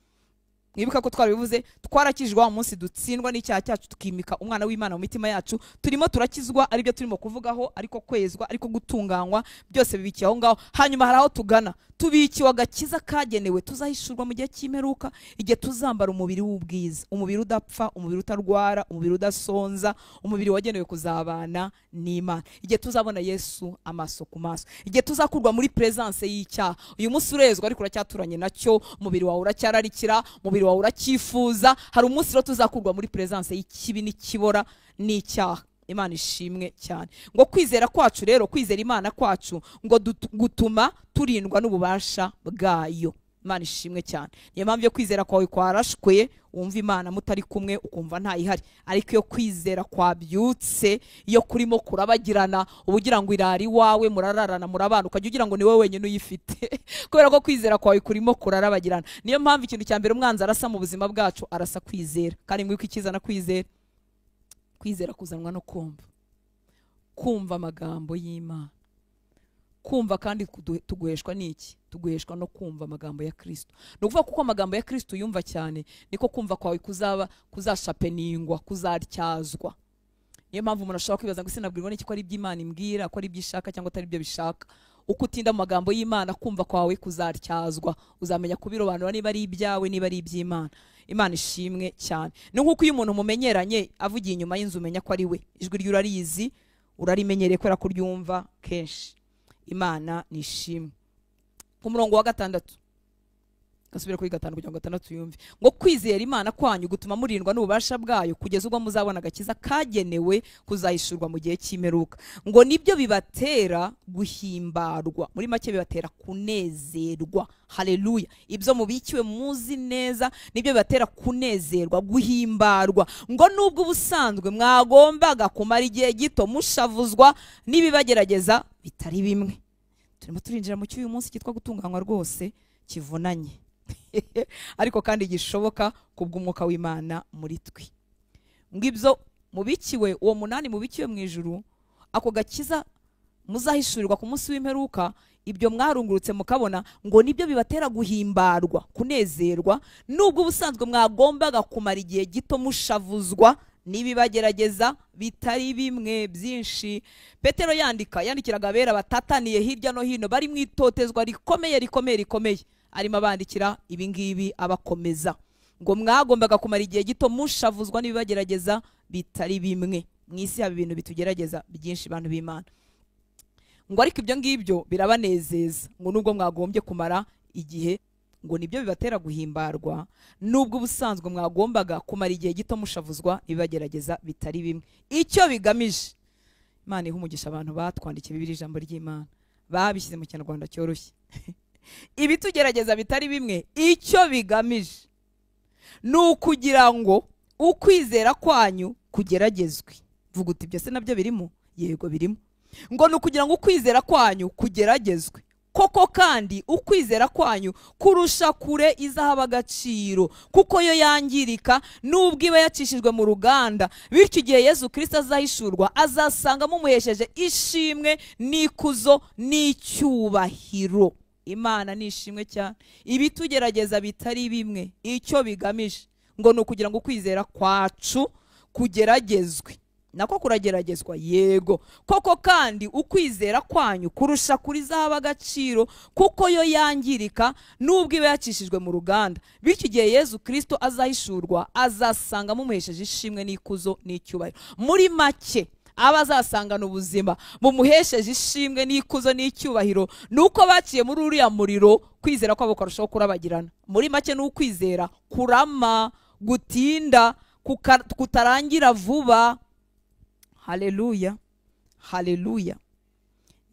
Mwibuka ko twarabivuze, twarakijwe wa munsi dutsindwa n'icyaha cyacu, tukimika umwana w'Imana mu mitima yacu. Turimo turakizwa, aribyo turimo kuvugaho, ariko kwezwa, ariko gutunganywa, byose bibikiye aho ngaho. Hanyuma hari aho tugana, tubikiwe agakiza kagenewe tuzahishurwa mu gihe cy'imperuka, igihe tuzambara umubiri w'ubwiza, umubiri udapfa, umubiri utarwara, umubiri udasonza, umubiri wagenewe kuzabana n'Imana, igihe tuzabona Yesu amaso ku maso, igihe tuzakurwa muri presence y'icyaha. Uyu munsi urezwa ariko uracyaturanye nacyo, umubiri wawe uracyararikira, umubiri wawe uracyifuza. Hari umunsi rero tuzakurwa muri presence y'ikibi n'ikibora n'icyaha. Imana ishimwe cyane. Ngo kwizera kwacu rero, kwizera Imana kwacu ngo gutuma turindwa n'ububasha bwayo. Imana ishimwe cyane. Niyo mpamvu yo kwizera kwawe kwarashwe, wumva Imana mutari kumwe ukumva ntayihari, ariko iyo kwizera kwabyutse, iyo kurimo kurabagirana, ubugira ngo irari wawe, murararana, murabana, ukajya ugira ngo ni wowe wenyine uyifite, kubera ko kwizera kwawe kurimo kurarabagirana. Niyo mpamvu ikintu cya mbere umwanzi arasa mu buzima bwacu, arasa kwizera. Kandi mwibuke ikizana kwizera, kwizera kuzanwa no kumva, kumva amagambo y'Imana. Kumva kandi tuguheshwa n'iki? Tuguheshwa no kumva amagambo ya Kristo. Ni ukuvuga kuko amagambo ya Kristo yumva cyane, niko kumva kwawe kuzaba kuzashapeningwa, kuzatyazwa. Niyo mpamvu umuntu ashobora kwibaza ngo sinabwirwa n'iki ko ari iby'Imana imbwira, ko ari iby'ishaka cyangwa atari ibyo bishaka. Uko utinda mu magambo y'Imana, kumva kwawe kuzatyazwa, uzamenya kubirobanura niba ari ibyawe, niba ari iby'Imana. Imana ishimwe cyane. Ni nkuko iyo umuntu mumenyeranye avugiye inyuma y'inzu umenya ko ari we, ijwi rye urarizi, urarimenyereye kubera ko uryumva kenshi. Imana nishimwe. Ku murongo wa 6, Gasubira kuri 5 kugira ngo 6 yumve. Ngo kwizera Imana kwanyu gutuma murindwa n'ububasha bwayo kugeza ubwo muzabona agakiza kagenewe kuzahishurwa mu gihe cy'imperuka. Ngo nibyo bibatera guhimbarwa, muri make bibatera kunezerwa. Haleluya. Ibyo mubikiwe muzi neza nibyo bibatera kunezerwa, guhimbarwa. Ngo nubwo ubusanzwe mwagombaga kumara igihe gito mushavuzwa n'ibibagerageza bitari bimwe. Turimo turinjira mu cy'uyu munsi cyitwa gutunganywa rwose kivunanye ariko kandi gishoboka kubw'umwuka w'Imana muri twe. Ngo ibyo mubikiwe, uwo munani mubikiwe mu ijuru, ako gakiza muzahishurirwa ku munsi w'imperuka, ibyo mwarungurutse mukabona, ngo nibyo bibatera guhimbarwa, kunezerwa, nubwo ubusanzwe mwagombaga kumara igihe gito mushavuzwa n'ibibagerageza bitari bimwe byinshi. Petero yandika, yandikiraga abera batataniye hirya no hino, bari mu itotezwa rikomeye rikomeye rikomeye, arimo abandikira ibingibi abakomeza. Ngo mwagombaga kumara igihe gito mushavuzwa n'ibibagerageza bitari bimwe. Mu isi haba ibintu bitugerageza byinshi bantu b'Imana. Ngo ariko ibyo ngibyo birabanezeza, ngo nubwo mwagombye kumara igihe, ngo nibyo bibatera guhimbarwa, nubwo ubusanzwe mwagombaga kumara igihe gito mushavuzwa ibibagerageza bitari bimwe. Icyo bigamije, Imana ihe umugisha abantu batwandikiye Bibiliya, ijambo ry'Imana babishyize mu Kinyarwanda cyoroshye. Ibitugerageza bitari bimwe, icyo bigamije ni ukugira ngo ukwizera kwanyu kugeragezwe. Vuga uti ibyo se nabyo birimo? Yego birimo. Ngo ni ukugira ngo ukwizera kwanyu kugeragezwe. Koko kandi ukwizera kwanyu kurusha kure izahaba agaciro, kuko yo yangirika nubwo iba yacishijwe mu ruganda. Bityo igihe Yesu Kristo azahishurwa azasanga mumuhesheje ishimwe n'ikuzo n'icyubahiro. Imana ni ishimwe cyane. Ibitugerageza bitari bimwe, icyo bigamije ngo ni ukugira ngo ukwizera kwacu kugeragezwe. Nako kurageragezwa, yego. Koko kandi ukwizera kwanyu kurusha kuri zaba agaciro, kuko yo yangirika nubwo iba yacishijwe mu ruganda. Bityo igihe Yesu Kristo azahishurwa azasanga mumuhesheje ishimwe n'ikuzo n'icyubahiro. Muri make abazasangana ubuzima bumuhesheje ishimwe n'ikuzo n'icyubahiro nuko baciye muri uriya muriro, kwizera kwabo karushaho kurabagirana. Muri make ni ukwizera kurama, gutinda, kutarangira vuba. Haleluya, haleluya.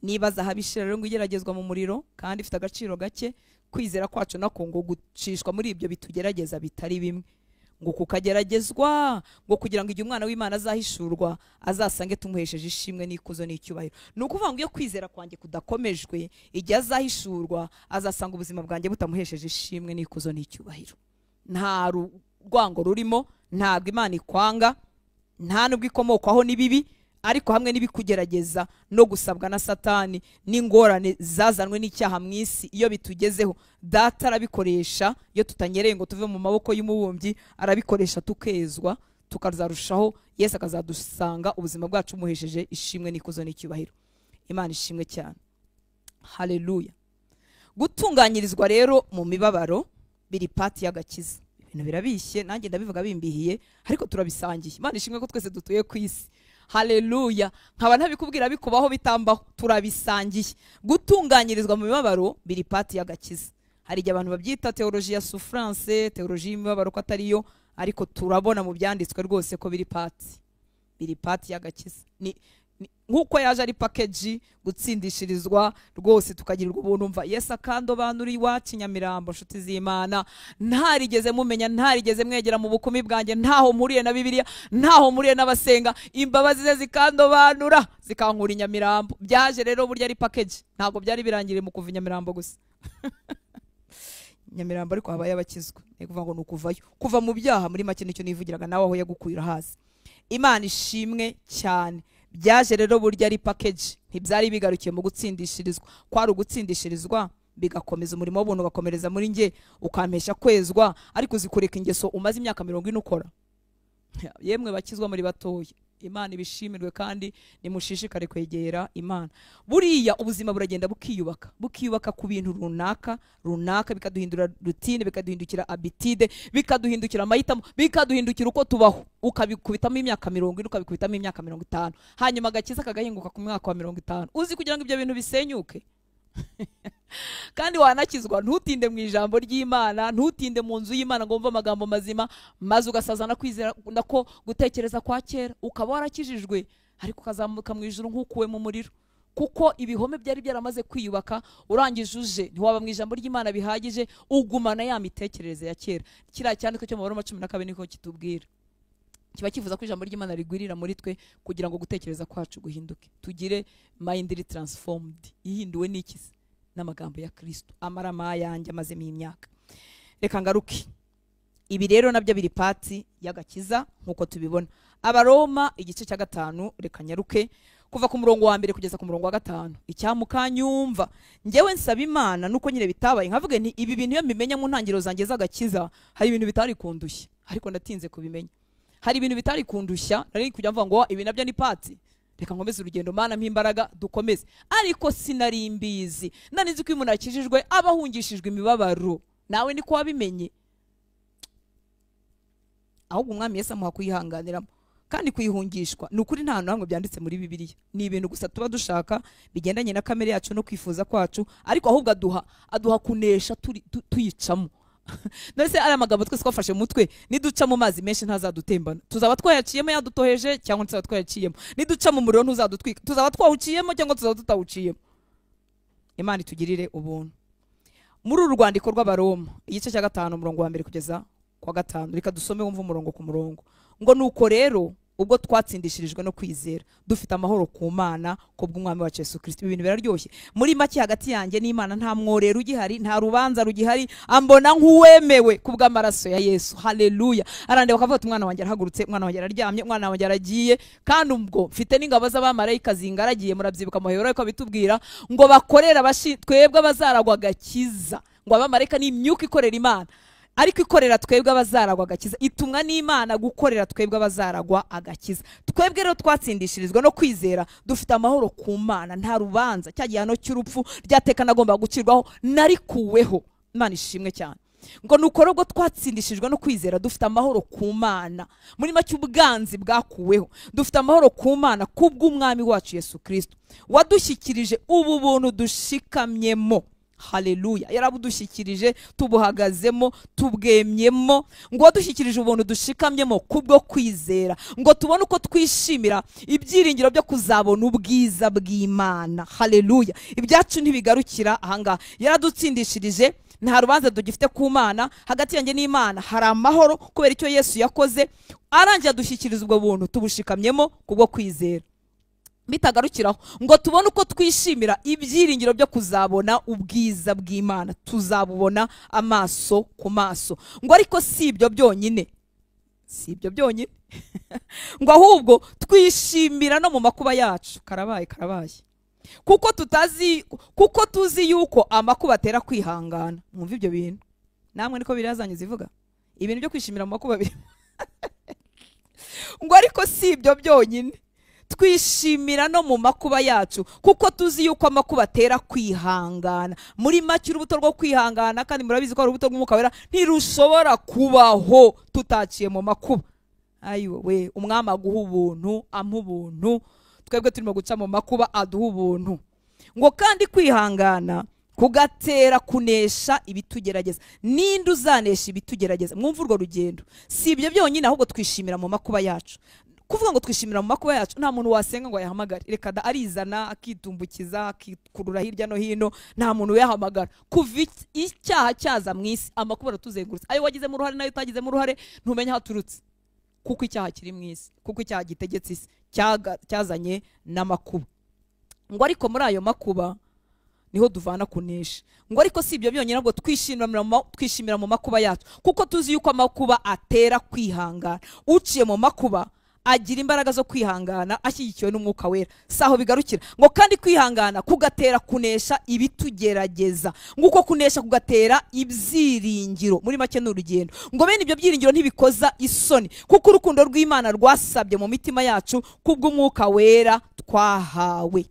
Niba zahabu ishira rero ngo igeragezwa mu muriro kandi ifite agaciro gake, kwizera kwacu nako ngo gucishwa muri ibyo bitugerageza bitari bimwe, ngo kukageragezwa, ngo kugira ngo igihe umwana w'Imana azahishurwa azasange tumuhesheje ishimwe n'ikuzo n'icyubahiro. Ni ukuvuga ngo iyo kwizera kwanjye kudakomejwe, igihe azahishurwa azasanga ubuzima bwanjye butamuhesheje ishimwe n'ikuzo n'icyubahiro. Nta rwango rurimo, ntabwo Imana ikwanga, nta nubwo ikomokwaho n'ibibi, ariko hamwe n'ibikugerageza no gusabwa na Satani n'ingorane zazanwe n'icyaha mu isi, iyo bitugezeho Data arabikoresha. Iyo tutanyereye ngo tuve mu maboko y'umubumbyi, arabikoresha tukezwa, tukazarushaho. Yesu akazadusanga ubuzima bwacu muhesheje ishimwe n'ikuzo n'icyubahiro. Imana ishimwe cyane. Haleluya. Gutunganyirizwa rero mu mibabaro biri pati y'agakiza. Ibintu birabishye, nanjye ndabivuga bimbihiye, ariko turabisangiye. Imana ishimwe ko twese dutuye ku isi. Haleluya. Nkaba ntabikubwira bikubaho bitambaho, turabisangiye. Gutunganyirizwa mu mibabaro biri pati y'agakiza. Hari igihe abantu babyita theologie ya souffrance, theologie y'imibabaro ko atariyo, ariko turabona mu byanditswe rwose ko biri pati. Biri pati y'agakiza. Ni nkuko yaje ari package, gutsindishirizwa rwose tukagirirwa ubuntu. Mva Yesu akandobanura iwacu Nyamirambo, nshuti z'Imana, ntarigeze mumenya, ntarigeze mwegera mu bukumi bwanjye, ntaho mpuriye na Bibiliya, ntaho mpuriye n'abasenga, imbabazi ze zikandobanura zikankura i Nyamirambo. Byaje rero burya ari package, ntabwo byari birangiriye mu kuva i Nyamirambo gusa. Nyamirambo ariko habaye abakizwa, ni kuvuga ngo ni ukuvayo, kuva mu byaha. Muri make nicyo nivugiraga, nawe aho yagukura hasi. Imana ishimwe cyane. Byaje rero burya ari package, ntibyari bigarukiye mu gutsindishirizwa. Kwari ugutsindishirizwa bigakomeza umurimo w'ubuntu, ugakomereza muri nge, ukampesha kwezwa, ariko uzikureka ingeso umaze imyaka 40 ukora. Yemwe bakizwa muri batoya, Imana ibishimirwe kandi nimushishikare kwegera Imana. Buriya ubuzima buragenda bukiyubaka, bukiyubaka ku bintu runaka runaka, bikaduhindura routine, bikaduhindukira habitude, bikaduhindukira amahitamo, bikaduhindukira uko tubaho. Ukabikubitamo imyaka 40, ukabikubitamo imyaka 50, hanyuma agakiza kagahinguka ku mwaka wa 50. Uzi kugira ngo ibyo bintu bisenyuke. Kandi wanakizwa ntutinde mu ijambo ry'Imana, ntutinde mu nzu y'Imana ngo wumve amagambo mazima, maze ugasazana kwizera nako gutekereza kwa kera, ukaba warakijijwe ariko ukazamuka mu ijuru nk'ukuwe mu muriro, kuko ibihome byari byaramaze kwiyubaka. Urangije uje ntiwaba mu ijambo ry'Imana bihagije, ugumana ya mitekerereze ya kera. Kiriya cyandiko cyo mu Baroma 12 niko kitubwira, kiba kivuza ko ijambo ry'Imana rigwirira muri twe kugira ngo gutekereza kwacu guhinduke, tugire mind transformed, ihinduwe n'iki? N'amagambo ya Kristo. Amarama yanjye amazemo imyaka. Reka ngaruke. Ibi rero nabyo biri pati y'agakiza nkuko tubibona. Abaroma igice cya 5, reka nyaruke kuva ku murongo wa 1 kugeza ku murongo wa 5. Icyamukanyumva njyewe nsaba Imana nuko nyine bitabaye, nkavuge nti ibi bintu iyo mbimenya mu ntangiriro zanjye z'agakiza hari ibintu bitari kundushya, ariko ndatinze kubimenya. Hari ibintu bitari kundushya, nari kujya mvuga ngo ibi nabyo ni pati, reka nkomeze urugendo, Mana mpa imbaraga dukomeze. Ariko sinari mbizi, nari nzi ko umuntu akijijwe aba ahungishijwe imibabaro. Nawe niko wabimenye? Ahubwo Umwami Yesu amuha kuyihanganiramo kandi kuyihungishwa. Ni ukuri nta hantu hamwe byanditse muri Bibiliya, ni ibintu gusa tuba dushaka bigendanye na kamere yacu no kwifuza kwacu, ariko ahubwo aduha kunesha tuyicamo. None ari amagambo twese twafashe mu mutwe, niduca mu mazi menshi ntazadutembana, tuzaba twayaciyemo yadutoheje cyangwa tuzaba twayaciyemo. Niduca mu muriro ntuzadutwika, tuzaba twawuciyemo cyangwa tuzaba tutawuciyemo. Imana itugirire ubuntu. Muri uru rwandiko rw'Abaroma igice cya 5 umurongo wa 1 kugeza kwa 5, reka dusome wumve umurongo ku murongo. Ngo nuko rero ubwo twatsindishirijwe no kwizera dufite amahoro ku Mana kubw'Umwami wacu Yesu Kristo. Ibintu biraryoshye. Muri make hagati yanjye n'Imana nta mworero ugihari, nta rubanza rugihari, ambona nk'uwemewe kubw'amaraso ya Yesu. Haleluya. Arandeba akavuga ati umwana wanjye arahagurutse, umwana wanjye araryamye, umwana wanjye aragiye, kandi ubwo mfite n'ingabo z'abamarayika zingaragiye. Murabyibuka muhero ko bitubwira ngo bakorera twebwe abazaragwa agakiza, ngo abamarayika ni imyuka ikorera Imana, ariko ikorera twebwe abazaragwa agakiza, itumwa n'Imana gukorera twebwe abazaragwa agakiza. Twebwe rero twatsindishirizwa no kwizera dufite amahoro ku Mana, nta rubanza, cya gihano cy'urupfu ryateka nagomba gucirwaho narikuweho. Imana ishimwe cyane. Ngo nuko rero twatsindishijwe no kwizera dufite amahoro ku Mana, muri make ubwanzi bwakuweho, dufite amahoro ku Mana kubw'Umwami wacu Yesu Kristo wadushyikirije ubu buntu dushikamyemo. Haleluya. Yarabudushyikirije, tubuhagazemo, tubwemyemo. Ngo wadushyikirije ubuntu dushikamyemo kubwo kwizera, ngo tubone uko twishimira ibyiringiro byo kuzabona ubwiza bw'Imana. Haleluya. Ibyacu ntibigarukira ahangaha, yaradutsindishirije, nta rubanza dugifite ku Mana. Hagati yanjye n'Imana hari amahoro kubera icyo Yesu yakoze, arangiye adushyikiriza ubwo buntu tubushikamyemo kubwo kwizera. Bitagarukiraho, ngo tubone uko twishimira ibyiringiro byo kuzabona ubwiza bw'Imana, tuzabubona amaso ku maso. Ngo ariko si ibyo byonyine, si ibyo byonyine ngo ahubwo twishimira no mu makuba yacu. Karabaye karabaye, kuko tutazi, kuko tuzi yuko amakuba atera kwihangana. Mwumva ibyo bintu namwe niko birazanye zivuga ibintu byo kwishimira mu makuba ngo ariko si ibyo byonyine, twishimira no mu makuba yacu kuko tuzi yuko amakuba atera kwihangana. Muri make urubuto rwo kwihangana, kandi murabizi ko urubuto rw'Umwuka Wera ntirushobora kubaho tutaciye mu makuba. Ayiwe we, Umwami aguha ubuntu, ampa ubuntu, twebwe turimo guca mu makuba aduha ubuntu. Ngo kandi kwihangana kugatera kunesha ibitugerageza. Ninde uzanesha ibitugerageza? Mwumva urwo rugendo. Si ibyo byonyine, ahubwo twishimira mu makuba yacu. Kuvuga ngo twishimira mu makuba yacu, nta muntu wasenga ngo ayahamagare, reka da, arizana akitumbukiza akikurura hirya no hino, nta muntu uyahamagara. Kuva icyaha cyaza mu isi, amakuba aratuzengurutse. Ayo wagizemo uruhare nayo utagizemo uruhare ntumenya aho aturutse, kuko icyaha kiri mu isi, kuko icyaha gitegetse isi, cyazanye n'amakuba. Ngo ariko muri ayo makuba niho duvana kunesha. Ngo ariko si ibyo byonyine, ahubwo twishimira mu makuba yacu kuko tuzi yuko amakuba atera kwihangana. Uciye mu makuba agira imbaraga zo kwihangana ashyigikiwe n'Umwuka Wera. Saho bigarukira. Ngo kandi kwihangana kugatera kunesha ibitugerageza, nguko kunesha kugatera ibyiringiro. Muri make ni urugendo. Ngo bene ibyo byiringiro ntibikoza isoni, kuko urukundo rw'Imana rwasabye mu mitima yacu kubw'Umwuka Wera twahawe.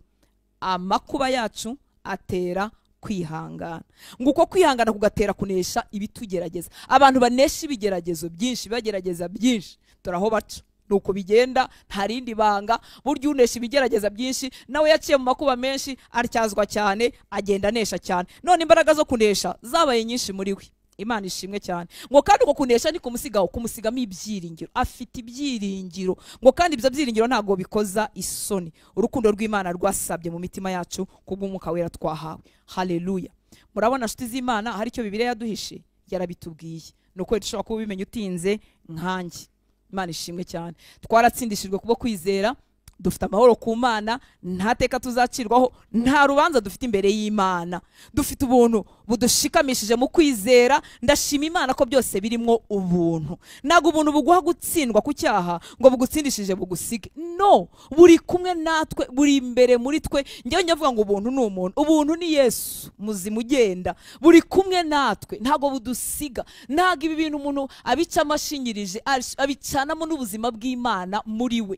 Amakuba yacu atera kwihangana, nguko kwihangana kugatera kunesha ibitugerageza. Abantu banesha ibigeragezo byinshi, bagerageza byinshi, turaho baca. Nuko bigenda, nta rindi banga. Burya unesha ibigerageza byinshi nawe yaciye mu makuba menshi, atyazwa cyane, agenda anesha cyane. None imbaraga zo kunesha zabaye nyinshi muri we. Imana ishimwe cyane. Ngo kandi uko kunesha ni kumusigaho, kumusigamo ibyiringiro. Afite ibyiringiro. Ngo kandi ibyo byiringiro ntago bikoza isoni. Urukundo rw'Imana rwasabye mu mitima yacu kubw'umwuka wera twahawe. Haleluya. Murabona nshuti z'Imana, hari icyo Bibiliya yaduhishe, yarabitubwiye. Nuko dushobora kubimenya utinze nkanjye. Imana ishimwe cyane. Twaratsindishijwe kubwo kwizera, dufite amahoro ku Mana, nta teka tuzacirwaho, nta rubanza dufite imbere y'Imana. Dufite ubuntu budushikamishije mu kwizera. Ndashima Imana ko byose birimo ubuntu. Ntabwo ubuntu buguha gutsindwa ku cyaha ngo bugutsindishije bugusige. No, buri kumwe natwe, buri imbere muri twe. Njyewe nyavuga ngo ubuntu ni umuntu, ubuntu ni Yesu muzima ugenda, buri kumwe natwe, ntabwo budusiga. Ntabwo ibi bintu umuntu abica amashinyirije, abicanamo n'ubuzima bw'Imana muri we.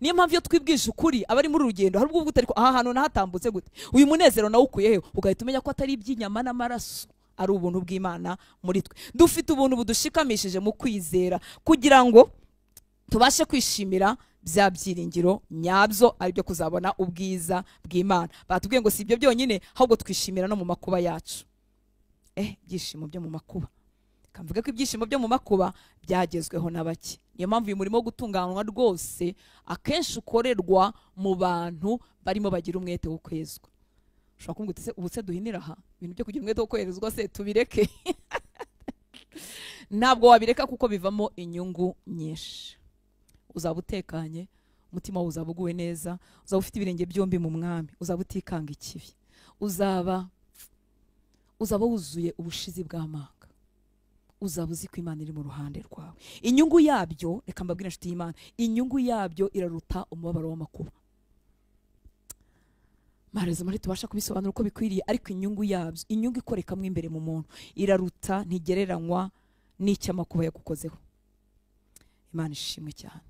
Niyo mpamvu iyo twibwije ukuri abari muri rugendo hari ubwo uvuga ariko aha hantu nahatambutse gute, uyu munezero nawe ukuye he, ugahita umenya ko atari iby'inyama n'amaraso, ari ubuntu bw'Imana muri twe. Dufite ubuntu budushikamishije mu kwizera kugira ngo tubashe kwishimira bya byiringiro nyabyo, ari byo kuzabona ubwiza bw'Imana. Batubwiye ngo si ibyo byonyine, ahubwo twishimira no mu makuba yacu. Ibyishimo byo mu makuba. Kamvuga ko ibyishimo byo mu makuba byagezweho na bake. Niyo mpamvu uyu murimo wo gutunganywa rwose akenshi ukorerwa mu bantu barimo bagira umwete wo kwezwa. Ushobora kumbwira uti ubu se duhinira aha ibintu byo kugira umwete wo kwezwa se tubireke? Ntabwo wabireka kuko bivamo inyungu nyinshi. Uzaba utekanye, umutima wawe uzaba uguwe neza, uzaba ufite ibirenge byombi mu mwami, uzaba utikanga ikibi, uzaba wuzuye ubushizi bw'amanga, uzaba uzi ko Imana iri mu ruhande rwawe. Inyungu yabyo, reka mbabwire inshuti y'Imana, inyungu yabyo iraruta umubabaro w'amakuba. Marezo muri tubasha kubisobanura uko bikwiriye, ariko inyungu yabyo, inyungu ikorekamwe imbere mu muntu, iraruta, ntigereranywa n'icy'amakuba yagukozeho. Imana ishimwe cyane.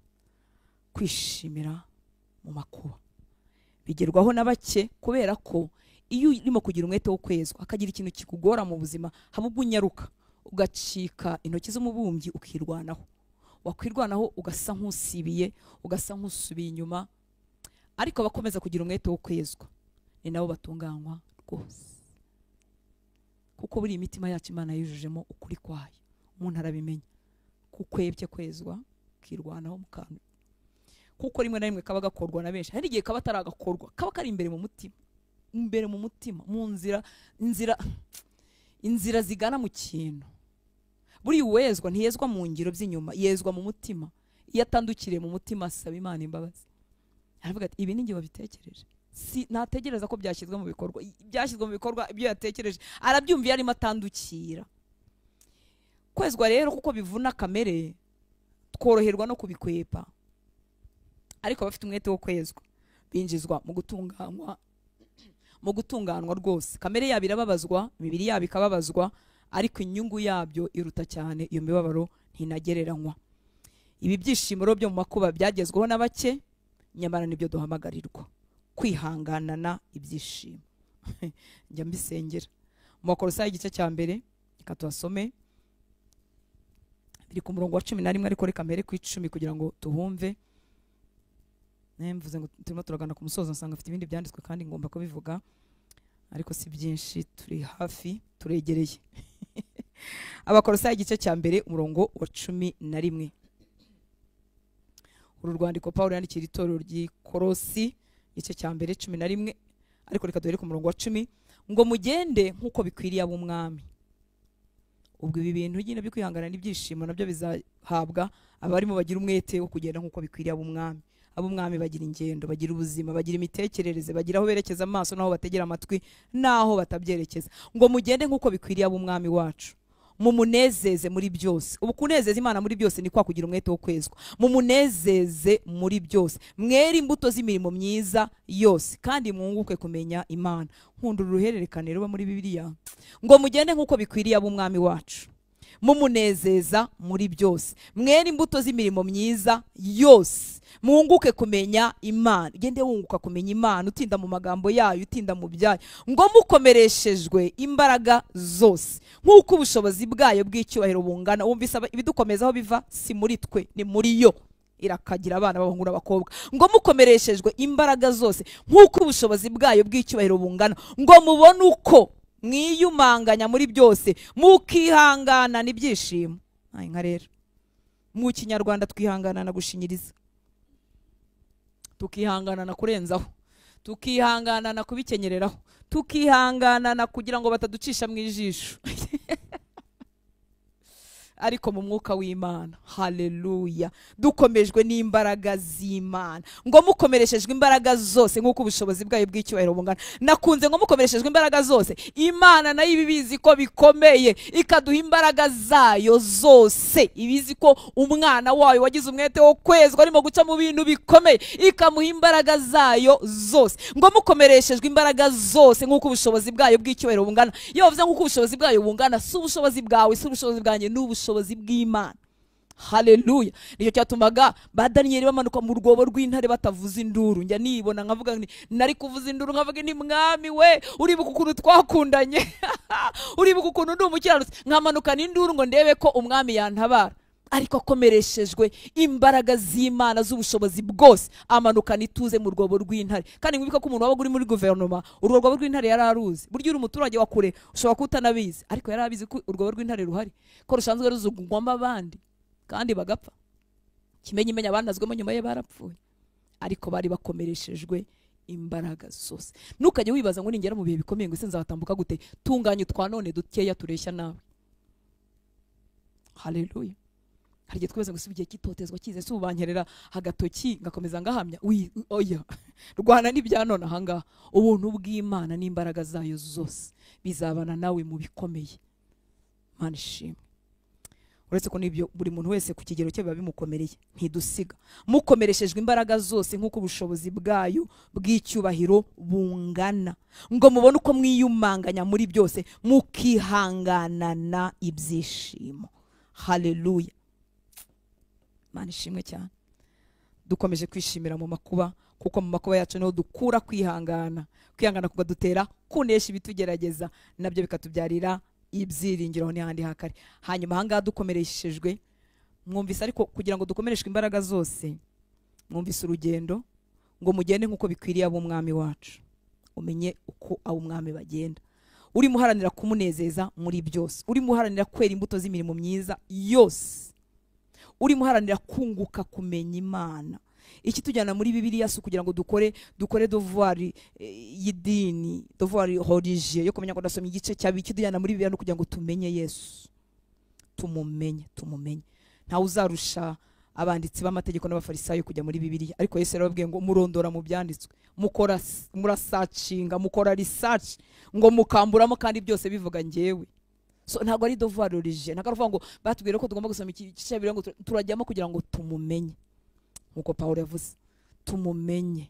Kwishimira mu makuba bigerwaho na bake, kubera ko iyo urimo kugira umwete wo kwezwa akagira ikintu kikugora mu buzima, haba ubwo unyaruka ugacika intoki z'umubumbyi ukirwanaho, wakwirwanaho ugasa nk'usibiye, ugasa nk'usubiye inyuma. Ariko abakomeza kugira umwete wo kwezwa ni nabo batunganywa rwose, kuko buri imitima yacu Imana yujujemo ukuri kwayo. Umuntu arabimenya kukwebye kwezwa ukirwanaho mukantu, kuko rimwe na rimwe kaba gakorwa na benshi, hari igihe kaba ataragakorwa, kaba kari imbere mu mutima, imbere mu mutima, mu nzira, inzira zigana mu kintu. Buri uwezwa ntiyezwa mu ngiro by'inyuma, yezwa mu mutima. Iyo atandukiriye mu mutima asaba Imana imbabazi, aravuga ati ibi ninjye wabitekereje, si nategereza ko byashyizwe mu bikorwa, byashyizwe mu bikorwa ibyo yatekereje arabyumviye arimo atandukira. Kwezwa rero kuko bivuna kamere, tworoherwa no kubikwepa. Ariko abafite umwete wo kwezwa binjizwa mu gutunganywa, mu gutunganwa rwose. Kamere yabo irababazwa, imibiri yabo ikababazwa, ariko inyungu yabyo iruta cyane iyo mibabaro, ntinagereranywa. Ibi byishimo byo mu makuba byagezweho na bake, nyamara nibyo duhamagarirwa, kwihanganana ibyishimo. Njya mbisengera mu Bakolosayi igice cya mbere, reka tuhasome, biri ku murongo wa 11, ariko reka mbere ku 10 kugira ngo tuhumve. Mvuze ngo turimo turagana ku musozo, nsanga afite ibindi byanditswe kandi ngomba kubivuga, ariko si byinshi, turi hafi, turegereye. Abakolosayi igice cya mbere umurongo wa 11. Uru rwandiko Paulo yandikira itorero ry'i Kolosi, igice cya mbere 11, ariko reka duhere ku murongo wa 10, ngo mugende nk'uko bikwiriye ab'umwami. Ubwo ibi bintu nyine byo kwihangana n'ibyishimo nabyo bizahabwa abarimo bagira umwete wo kugenda nk'uko bikwiriye ab'umwami. Ab'umwami bagira ingendo, bagira ubuzima, bagira imitekerereze, bagira aho berekeza amaso n'aho bategera amatwi n'aho batabyerekeza. Ngo mugende nk'uko bikwiriye ab'umwami wacu, mumunezeze muri byose. Ubu kunezeza Imana muri byose ni kwa kugira umwete wo kwezwa. Mumunezeze muri byose, mwere imbuto z'imirimo myiza yose, kandi mwunguke kumenya Imana. Nkunda uruhererekane ruba muri Bibiliya, ngo mugende nk'uko bikwiriye ab'umwami wacu, mumunezeza muri byose, mwere imbuto z'imirimo myiza yose, mwunguke kumenya Imana. Ugende wunguka kumenya Imana, utinda mu magambo yayo, utinda mu byayo. Ngo mukomereshejwe imbaraga zose nk'uko ubushobozi bwayo bw'icyubahiro bungana. Wumvise ibidukomezaho biva si muri twe, ni muri yo. Irakagira abana b'abahungu n'abakobwa. Ngo mukomereshejwe imbaraga zose nk'uko ubushobozi bwayo bw'icyubahiro bungana, ngo mubone uko mwiyumanganya muri byose mukihangana n'ibyishimo. Ay nka rero mu Kinyarwanda twihangana na gushinyiriza, tukihangana na kurenzaho, tukihangana na kubikenyereraho, tukihangana na kugira ngo bataducisha mu ijisho. Ariko mu mwuka w'Imana, haleluya, dukomejwe n'imbaraga z'Imana. Ngo mukomereshejwe imbaraga zose nk'uko ubushobozi bwayo bw'icyubahiro bungana. Nakunze ngo mukomereshejwe imbaraga zose. Imana nayo ibibizi ko bikomeye, ikaduha imbaraga zayo zose. Ibizi ko umwana wayo wagize umwete wo kwezwa arimo guca mu bintu bikomeye, ikamuha imbaraga zayo zose. Ngo mukomereshejwe imbaraga zose nk'uko ubushobozi bwayo bw'icyubahiro bungana. Iyo bavuze nk'uko ubushobozi bwayo bungana, si ubushobozi bwawe, si ubushobozi bwanjye, ni ubushobozi bw'Imana. Haleluya. Nicyo cyatumaga ba Daniyeli bamanuka mu rwobo rw'intare batavuza induru. Njya nibona nkavuga nti nari kuvuza induru nkavuga nti mwami we, uribuka ukuntu twakundanye, uribuka ukuntu ndi umukiranutsi, nkamanukana induru ngo ndebe ko umwami yantabara. Ariko akomereshejwe imbaraga z'Imana z'ubushobozi bwose, amanukana ituze mu rwobo rw'intare. Kandi mwibuka ko umuntu wabaga uri muri guverinoma, urwo rwobo rw'intare yari aruzi. Burya uri umuturage wa kure ushobora kutanabizi, ariko yari abizi ko urwobo rw'intare ruhari, ko rusanzwe ruzugwamo abandi kandi bagapfa. Kimenyi menya abanazwemo nyuma ye barapfuye, ariko bari bakomereshejwe imbaraga zose. Ntukajye wibaza ngo ningera mu bihe bikomeye ngo ese nzatambuka gute. Tunganye twa none dukeya tureshya nawe. Haleluya. Hari igihe twibaza ngo si igihe cy'itotezwa kize, si ubankerera agatoki ngakomeza ngahamya. Oya, rwana n'ibya none ahangaha. Ubuntu bw'Imana n'imbaraga zayo zose bizabana nawe mu bikomeye. Mana ishimwe. Uretse ko n'ibyo buri muntu wese ku kigero cye biba bimukomereye, ntidusiga. Mukomereshejwe imbaraga zose nk'uko ubushobozi bwayo bw'icyubahiro bungana, ngo mubone uko mwiyumanganya muri byose mukihanganana ibyishimo. Haleluya. Mana ishimwe cyane. Dukomeje kwishimira mu makuba, kuko mu makuba yacu niho dukura kwihangana. Kwihangana kukadutera kunesha ibitugerageza, nabyo bikatubyarira ibyiringiro n'ahandi hakari. Hanyuma ahangaha dukomereshejwe, mwumvise, ariko kugira ngo dukomereshwe imbaraga zose, mwumvise urugendo ngo mugende nk'uko bikwiriye ab'umwami wacu. Umenye uko ab'umwami bagenda. Urimo uharanira kumunezeza muri byose, urimo uharanira kwera imbuto z'imirimo myiza yose, urimo uharanira kunguka kumenya Imana. Iki tujyana muri Bibiliya si kugira ngo dukore devoir y'idini, devoir religieux yo kumenya ngo ndasoma igice cya biki. Tujyana muri Bibiliya no kugira ngo tumenye Yesu, tumumenye. Ntawe uzarusha abanditsi b'amategeko n'abafarisayo kujya muri Bibiliya, ariko Yesu yarababwiye ngo murondora mu byanditswe, mukora murasacinga, mukora research, ngo mukamburamo kandi byose bivuga njyewe. So ntabwo ari devoir religieux, ntabwo ari ngo batubwire ko tugomba gusoma iki cya Bibiliya ngo turajyamo kugira ngo tumumenye. Nkuko Paulo yavuze, tumumenye.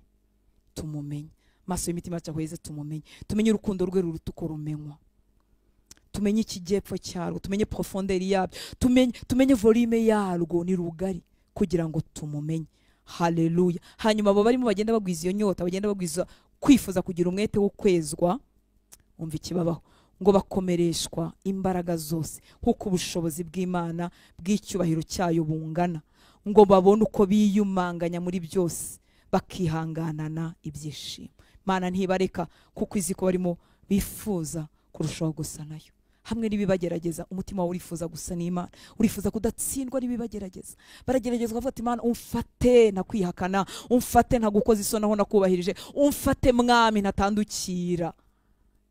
Maso y'imitima yacu ahweze tumumenye, tumenye urukundo rwe ruruta uko rumenywa, tumenye ikijyepfo cyarwo, tumenye profondeur yabyo, tumenye volume yarwo ni rugari, kugira ngo tumumenye. Haleluya. Hanyuma abo barimo bagenda bagwiza iyo nyota, bagenda bagwiza kwifuza kugira umwete wo kwezwa, umva ikibabaho, ngo bakomereshwa imbaraga zose nk'uko ubushobozi bw'Imana bw'icyubahiro cyayo bungana, ngo babone uko biyumanganya muri byose bakihanganana ibyishimo. Imana ntibareka kuko izi ko barimo bifuza kurushaho gusa nayo. Hamwe n'ibibagerageza, umutima wawe urifuza gusa n'Imana, urifuza kudatsindwa n'ibibagerageza. Barageragezwa bavuga ati Imana umfate ntakwihakana, umfate ntagukoza isoni aho nakubahirije, umfate mwami ntatandukira.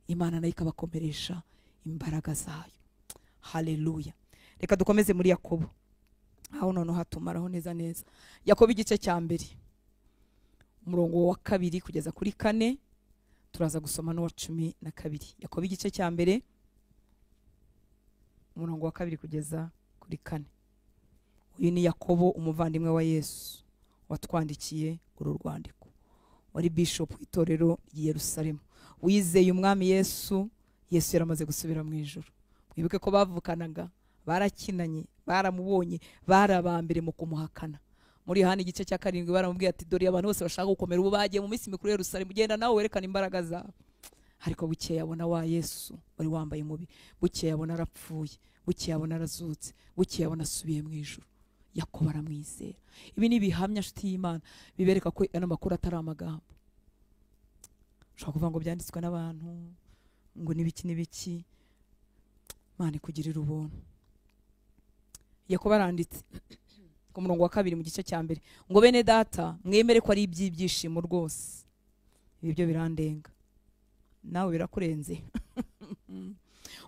Imana nayo ikabakomeresha imbaraga zayo. Haleluya. Reka dukomeze muri Yakobo, aho noneho hatumaraho neza neza. Yakobo igice cya mbere umurongo wa 2 kugeza kuri 4, turaza gusoma n'uwa 12. Yakobo igice cya mbere umurongo wa 2 kugeza kuri 4. Uyu ni Yakobo umuvandimwe wa Yesu watwandikiye uru rwandiko, wari bishop w'itorero ry'i Yerusalemu, wizeye umwami Yesu. Yesu yaramaze gusubira mu ijuru. Mwibuke ko bavukanaga, barakinanye, baramubonye, barabambere mu kumuhakana. Muri Yohana igice cya 7 baramubwiye ati dore abantu bose bashaka gukomera ubu bagiye mu minsi mikuru Yerusalemu, genda nawe werekana imbaraga zawe. Ariko bukeye abona wa Yesu wari wambaye umubi, bukeye abona arapfuye, bukeye abona arazutse, bukeye abona asubiye mu ijuru. Yakobo aramwizera. Ibi ni ibihamya nshuti y'Imana bibereka ko ano makuru atari amagambo. Ushobora kuvuga ngo byanditswe n'abantu ngo nibiki nibiki. Imana ikugirira ubuntu. Yakobo aranditse ku murongo wa 2 mu gice cya 1 ngo bene data mwemere ko ari iby'ibyishimo rwose. Ibi byo birandenga, nawe birakurenze.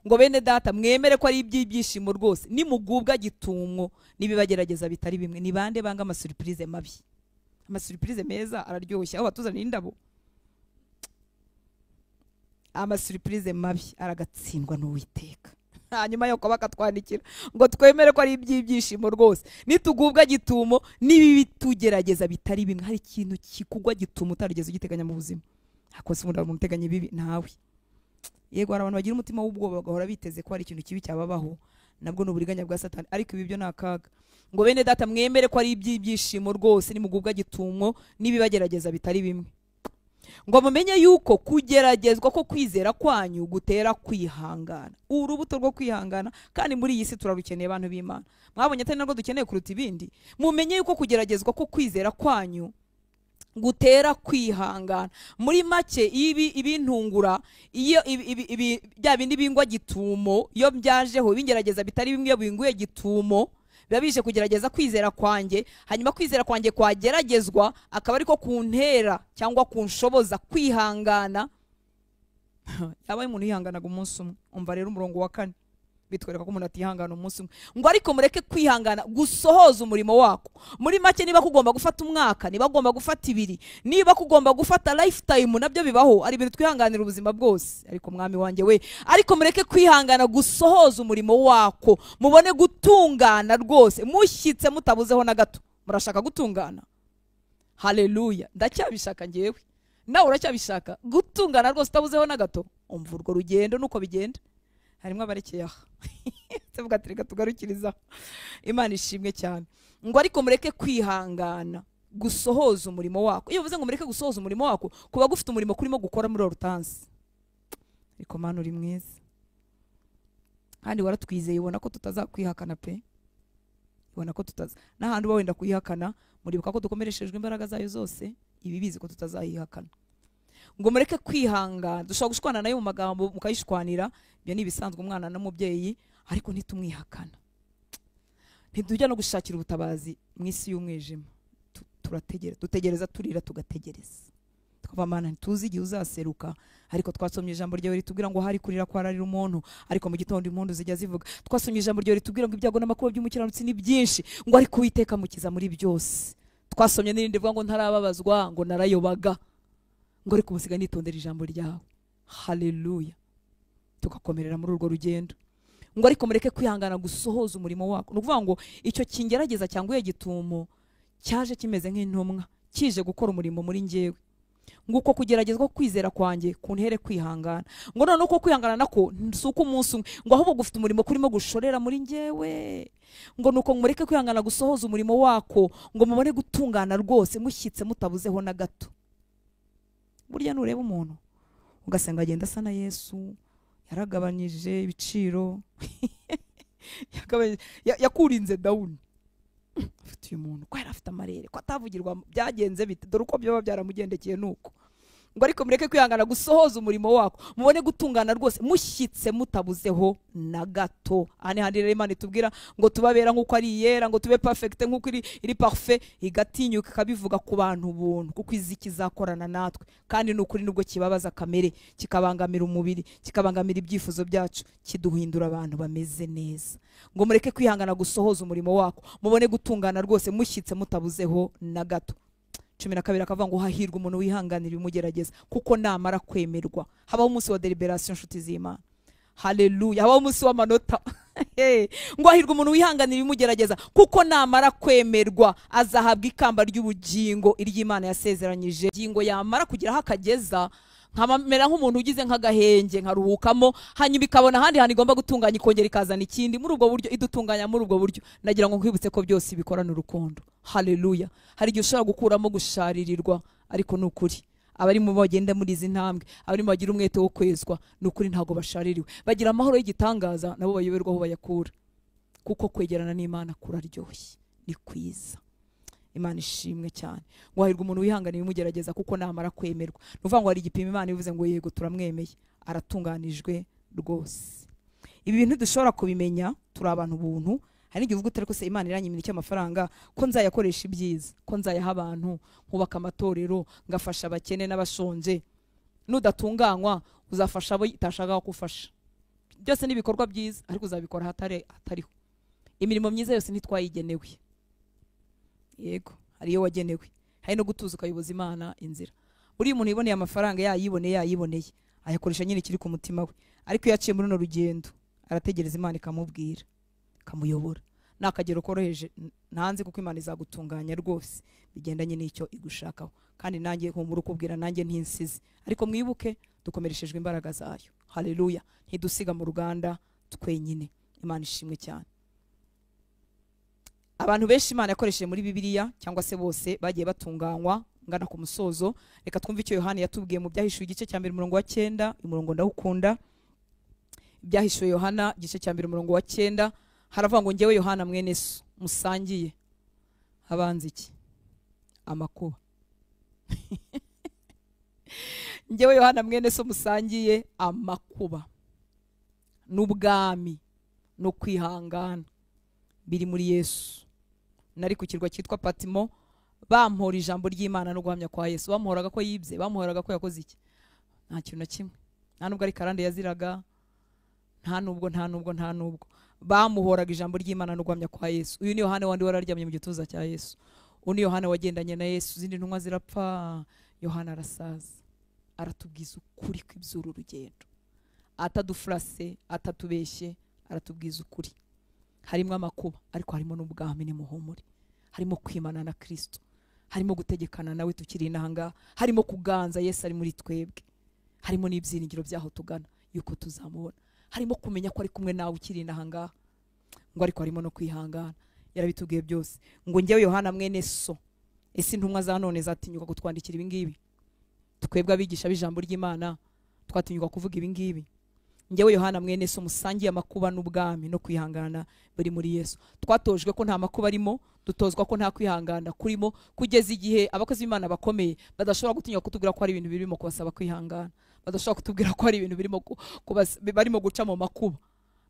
Ngo bene data mwemere ko ari iby'ibyishimo rwose nimugubwa gitumwo nibibagerageza bitari bimwe. Ni bande banga ama surprise mabi? Ama surprise meza araryoshye, aho batuzanira indabo. Ama surprise mabi aragatsindwa n'Uwiteka. Hanyuma yuko bakatwandikira ngo twemere ko ari iby'ibyishimo rwose nitugubwa gitumo nibitugerageza bitari bimwe. Hari ikintu kikugwa gitumo utarigeze ugiteganya mu buzima. Akoze umuntu umuteganya ibibi nawe. Yego hari abantu bagira umutima w'ubwoba bagahora biteze ko hari ikintu kibi cyababaho, nabwo n'uburiganya bwa Satani, ariko ibi byo nakaga. Ngo bene data mwemere ko ari iby'ibyishimo rwose nimugubwa gitumo nibibagerageza bitari bimwe. Ngo mumenye yuko kugeragezwa ko kwizera kwanyu gutera kwihangana. Urubuto rwo kwihangana, kandi muri iyi si turarukeneye abantu b'Imana. Mwabonye atari narwo dukeneye kuruta ibindi. Mumenye yuko kugeragezwa ko kwizera kwanyu gutera kwihangana. Muri make ibi ibintungura iyo ibi bya bindi bingwa gitumo, iyo byajeho bingerageza bitari bimwe binguye gitumo, biba bije kugerageza kwizera kwanjye. Hanyuma kwizera kwanjye kwageragezwa akaba ariko kuntera cyangwa kunshoboza kwihangana. Yabaye umuntu yihanganaga umunsi umwe. Umva rero umurongo wa 4 bitwereka ko umuntu atihangana umunsi umwe. Ngo ariko mureke kwihangana gusohoza umurimo wako. Muri make niba kugomba gufata umwaka, niba kugomba gufata 2, niba kugomba gufata lifetime, nabyo bibaho. Ari ibintu twihanganira ubuzima bwose. Ariko mwami wanjye we, ariko mureke kwihangana gusohoza umurimo wako, mubone gutungana rwose mushyitse mutabuzeho na gato. Murashaka gutungana? Haleluya, ndacyabishaka ngewe. Nawe uracyabishaka gutungana rwose utabuzeho na gato? Umva urwo rugendo nuko bigenda. Harimo abarekeye aha. Tuvuga ati reka tugarukiriza. Imana ishimwe cyane. Ngo ariko mureke kwihangana gusohoza umurimo wako. Iyo uvuze ngo mureke gusohoza umurimo wako, kuba gufite umurimo kurimo gukora muri Hortense. Ariko Mana uri mwiza. Kandi waratwizeye, ubona ko tutazakwihakana pe. Ubona ko tutaza. N'ahandi uba wenda kuyihakana, muribuka ko dukomereshejwe imbaraga zayo zose, ibi bizi ko tutazayihakana. Ngo mureke kwihangana. Dushobora gushwana nayo mu magambo mukayishwanira, ibyo ni ibisanzwe umwana n'umubyeyi, ariko ntitumwihakana. Ntitujya no gushakira ubutabazi mu isi y'umwijima. Turategereza, dutegereza turira tugategereza. Tukava Mana ntituzi igihe uzaseruka, ariko twasomye ijambo ryawe ritubwira ngo hari kurira kwararira umuntu, ariko mu gitondo impundu zijya zivuga. Twasomye ijambo ryawe ritubwira ngo ibyago n'amakuba by'umukiranutsi ni byinshi, ngo ariko Uwiteka amukiza muri byose. Twasomye n'irindi rivuga ngo ntarababazwa, ngo narayobaga, ngo ariko ubusiga nitondera ijambo ryawe. Haleluya. Tugakomerera muri urwo rugendo. Ngo ariko mureke kwihangana gusohoza umurimo wako. Ni ukuvuga ngo icyo kingerageza cyangwa gitumo cyaje kimeze nk'intumwa, kije gukora umurimo muri njyewe. Ngo uko kugeragezwa kwizera kwanjye kuntere kwihangana. Ngo none uko kwihangana nako si uko umunsi umwe, ngo ahubwo gufite umurimo kurimo gushorera muri njyewe. Ngo nuko mureke kwihangana gusohoza umurimo wako, ngo mubone gutungana rwose mushyitse mutabuzeho na gato. Burya nureba umuntu ugasenga agenda asa na Yesu, yaragabanyije ibiciro, yakurinze down. Afite uyu muntu ko yari afite amarere, ko atavugirwa byagenze bite, dore uko byaba byaramugendekeye nuko. Ngo ariko mureke kwihangana gusohoza umurimo wako, mubone gutungana rwose mushyitse mutabuzeho na gato. Aha handi rero Imana itubwira ngo tubabera nkuko ari yera, ngo tube perfect nkuko iri parfait, igatinyuka ikabivuga ku bantu buntu, kuko izi kizakorana natwe. Kandi nukuri nubwo kibabaza kamere, kikabangamira umubiri, kikabangamira ibyifuzo byacu, kiduhindura abantu bameze neza. Ngo mureke kwihangana gusohoza umurimo wako, mubone gutungana rwose mushyitse mutabuzeho na gato. 12 akavuga ngo hahirwa umuntu wihanganira ibimugerageza, kuko namara kwemerwa. Habaho umunsi wa deliberation nshuti z'Imana. Haleluya. Habaho umunsi w'amanota. Ngo hahirwa umuntu wihanganira ibimugerageza, kuko namara kwemerwa azahabwa ikamba ry'ubugingo iry'Imana yasezeranyije. Ingingo yamara kugira aho akageza, nkamera nk'umuntu ugize nk'agahenge nkaruhukamo, hanyuma ikabona ahandi hantu igomba gutunganya ikongera ikazana ikindi. Muri ubwo buryo idutunganya, muri ubwo buryo nagira ngo nkwibutse ko byose bikorana urukundo. Haleluya. Hari igihe ushobora gukuramo gusharirirwa, ariko ni ukuri abari mu bagenda muri izi ntambwe, abari mu bagira umwete wo kwezwa, ni ukuri ntago bashaririwe, bagira amahoro y'igitangaza, nabo bayoberwa aho bayakura, kuko kwegerana n'Imana kuraryoshye. ni kwiza. Imana ishimwe cyane. Ngo hahirwa umuntu wihanganiye umugerageza, kuko namara kwemerwa. Nuvuga ngo hari igipimo Imana ivuze ngo yego turamwemeye, aratunganijwe rwose. Ibi bintu dushobora kubimenya turi abantu buntu. Hari n'igihe uvuga uti ariko se Imana iranyimira iki amafaranga, ko nzayakoresha ibyiza, ko nzayaha abantu, nkubaka amatorero, ngafasha abakene n'abashonje. Nudatunganywa uzafasha abo itashaka kufasha. Byose ni ibikorwa byiza, ariko uzabikora hatariho. Imirimo myiza yose ntitwayigenewe. Yego, hari iyo wagenewe. Hari no gutuza ukayoboza Imana inzira. Buri muntu yiboneye amafaranga yayiboneye, ayakoresha nyine kiri ku mutima we. Ariko iyo yaciye muri runo rugendo, arategereza Imana ikamubwira, ikamuyobora. Nakagero koroheje ntanze, kuko Imana izagutunganya rwose bigendanye n'icyo igushakaho. Kandi nanjye humura ukubwira, nanjye ntinsize. Ariko mwibuke dukomereshejwe imbaraga zayo. Haleluya. Ntidusiga mu ruganda twenyine. Imana ishimwe cyane. Abantu benshi Imana yakoresheje muri Bibiliya cyangwa se bose bagiye batunganywa. Ngana ku musozo, reka twumve icyo Yohana yatubwiye mu Byahishuwe igice cya 1 umurongo wa 9. Umurongo ndawukunda. Ibyahishuwe Yohana igice cya 1 umurongo wa 9 haravuga ngo njyewe Yohana mwene so musangiye habanza iki? Amakuba. Njyewe Yohana mwene so musangiye amakuba n'ubwami no kwihangana biri muri Yesu. Nari ku kirwa cyitwa Patimo, bampora ijambo ry'Imana no guhamya kwa Yesu. Bamuhoraga ko yibye, bamuhoraga ko yakoze iki? Nta kintu na kimwe. Nta nubwo ari karande yaziraga, nta nubwo bamuhoraga ijambo ry'Imana no guhamya kwa Yesu. Uyu ni Yohana wandi wararyamye mu gituza cya Yesu. Uyu ni Yohana wagendanye na Yesu, izindi ntumwa zirapfa, Yohana arasaza. Aratubwiza ukuri kw'iby'uru rugendo. Atadufurase, atatubeshye, aratubwiza ukuri. Harimo amakuba, ariko harimo n'ubwami n'umuhumure. Harimo kwimana na Kristo, harimo gutegekana nawe tukiri inanga, harimo kuganza Yesu ari muri twebwe, harimo n'ibyiringiro byaho tugana yuko tuzamubona, harimo kumenya ko ari kumwe nawe ukiri inanga, ngo ariko harimo no kwihangana. Yarabitubwiye byose. Ngo njyewe Yohana mwene so. Ese intumwa za none zatinyuka kutwandikira ibi ngibi? Twebwe abigisha b'ijambo ry'Imana twatinyuka kuvuga ibi ngibi? Njyewe Yohana mwene so musangiye amakuba n'ubwami no kwihangana buri muri Yesu. Twatojwe ko nta makuba arimo, dutozwa ko nta kwihangana kurimo, kugeza igihe abakozi b'Imana bakomeye badashobora gutinyuka kutubwira ko hari ibintu birimo kubasaba kwihangana, badashobora kutubwira ko hari ibintu birimo barimo guca mu makuba.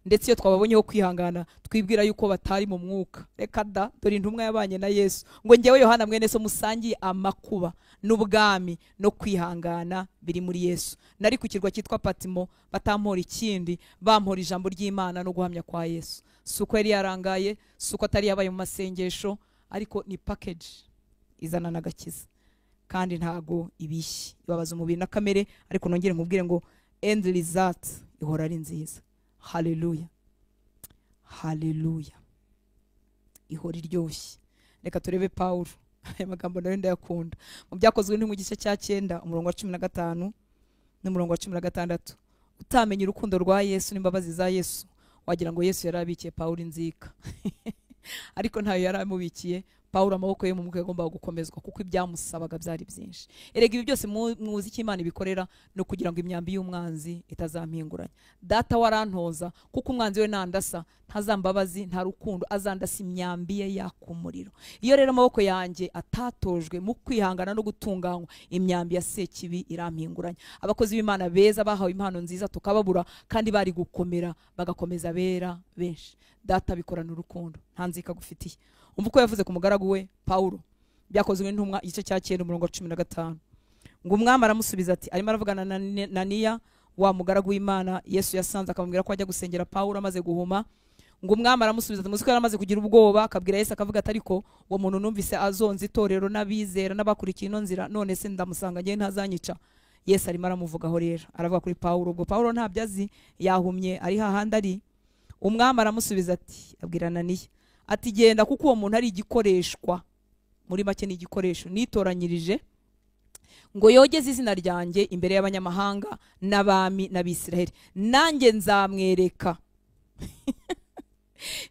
Ndetse iyo twababonyeho kwihangana twibwira yuko batari mu mwuka. Reka da, dore intumwa yabanye na Yesu. Ngo njyewe Yohana mwene so musangiye amakuba n'ubwami no kwihangana biri muri Yesu. Nari ku kirwa cyitwa Patimo, batampora ikindi, bampora ijambo ry'Imana no guhamya kwa Yesu. Suko yari yarangaye, suko atari yabaye mu masengesho, ariko ni package izana n'agakiza. Kandi ntago ibishye, ibabaza umubiri na kamere, ariko nongere nkubwire ngo end result ihora ari nziza. Haleluya. Haleluya. Ihora iryoshye. Reka turebe Paulo. Aya magambo nayo ndayakunda. Mu Byakozwe n'intumwa igice cya 9 umurongo wa 15 n'umurongo wa 16. Utamenya urukundo rwa Yesu n'imbabazi za Yesu, wagira ngo Yesu yarabikiye Paulo inzika. Ariko ntayo yaramubikiye. Paulo amaboko ye mu mwuka yagombaga gukomezwa kuko ibyamusabaga byari byinshi. Erega ibi byose muzi icyo Imana ibikorera no kugira ngo imyambi y'umwanzi itazampinguranya. Data warantoza kuko umwanzi we nandasa, ntazambabazi, nta rukundo, azandasa imyambi ye yakumuriro. Iyo rero amaboko yanjye atatojwe mu kwihangana no gutunganywa, imyambi ya sekibi irampinguranya. Abakozi b'Imana beza bahawe impano nziza tukababura, kandi bari gukomera bagakomeza bera benshi. Data bikorana urukundo, nta nzika gufitiye. Umva uko yavuze ku mugaragu we Paulo. Byakozwe n'intumwa igice cya 9 umurongo wa 15. Ngo umwami aramusubiza ati, arimo aravugana na Ananiya wa mugaragu w'Imana Yesu yasanze, akamubwira ko ajya gusengera Paulo amaze guhuma. Ngo umwami aramusubiza ati, muzi ko yaramaze kugira ubwoba, akabwira Yesu akavuga ati, ariko uwo muntu numvise azonze itorero n'abizera n'abakurikiye ino nzira, none se ndamusanga ngiye ntazanyica. Yesu arimo aramuvugaho rero, aravuga kuri Paulo. Ubwo Paulo ntabyo azi, yahumye ari hahandi ari. Umwami aramusubiza ati, abwira Ananiya ati, genda kuko uwo muntu ari igikoreshwa. Muri make ni igikoresho nitoranyirije ngo yogeze izina ryanjye imbere y'abanyamahanga n'abami n'Abisiraheli, nanjye nzamwereka.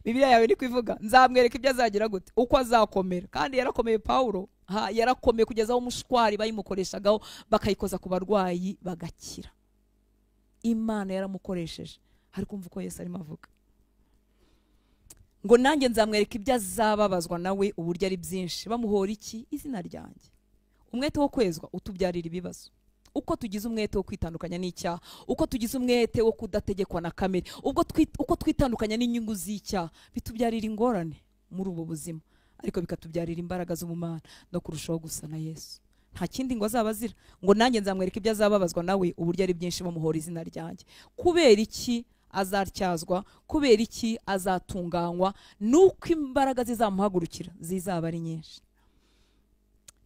Bibiliya yawe ni kwivuga nzamwereka ibyo azagira gute, uko azakomera. Kandi yarakomeye Paulo, yarakomeye kugeza aho umushwari bayimukoreshagaho bakayikoza ku barwayi bagakira. Imana yaramukoresheje. Hari kumva uko Yesu arimo avuga. Ngo nanjye nzamwereka ibyo azababazwa nawe uburyo ari byinshi, bamuhora iki? Izina ryanjye. Umwete wo kwezwa utubyarira ibibazo. Uko tugize umwete wo kwitandukanya n'icyaha, uko tugize umwete wo kudategekwa na kamere, ubwo uko twitandukanya n'inyungu z'icyaha, bitubyarira ingorane muri ubu buzima, ariko bikatubyarira imbaraga z'ubumana no kurushaho gusa na Yesu. Nta kindi ngo azaba azira, ngo nanjye nzamwereka ibyo azababazwa nawe uburyo ari byinshi, bamuhora izina ryanjye. Kubera iki azatyazwa? Kubera iki azatunganywa? Nuko imbaraga zizamuhagurukira zizaba ari nyinshi.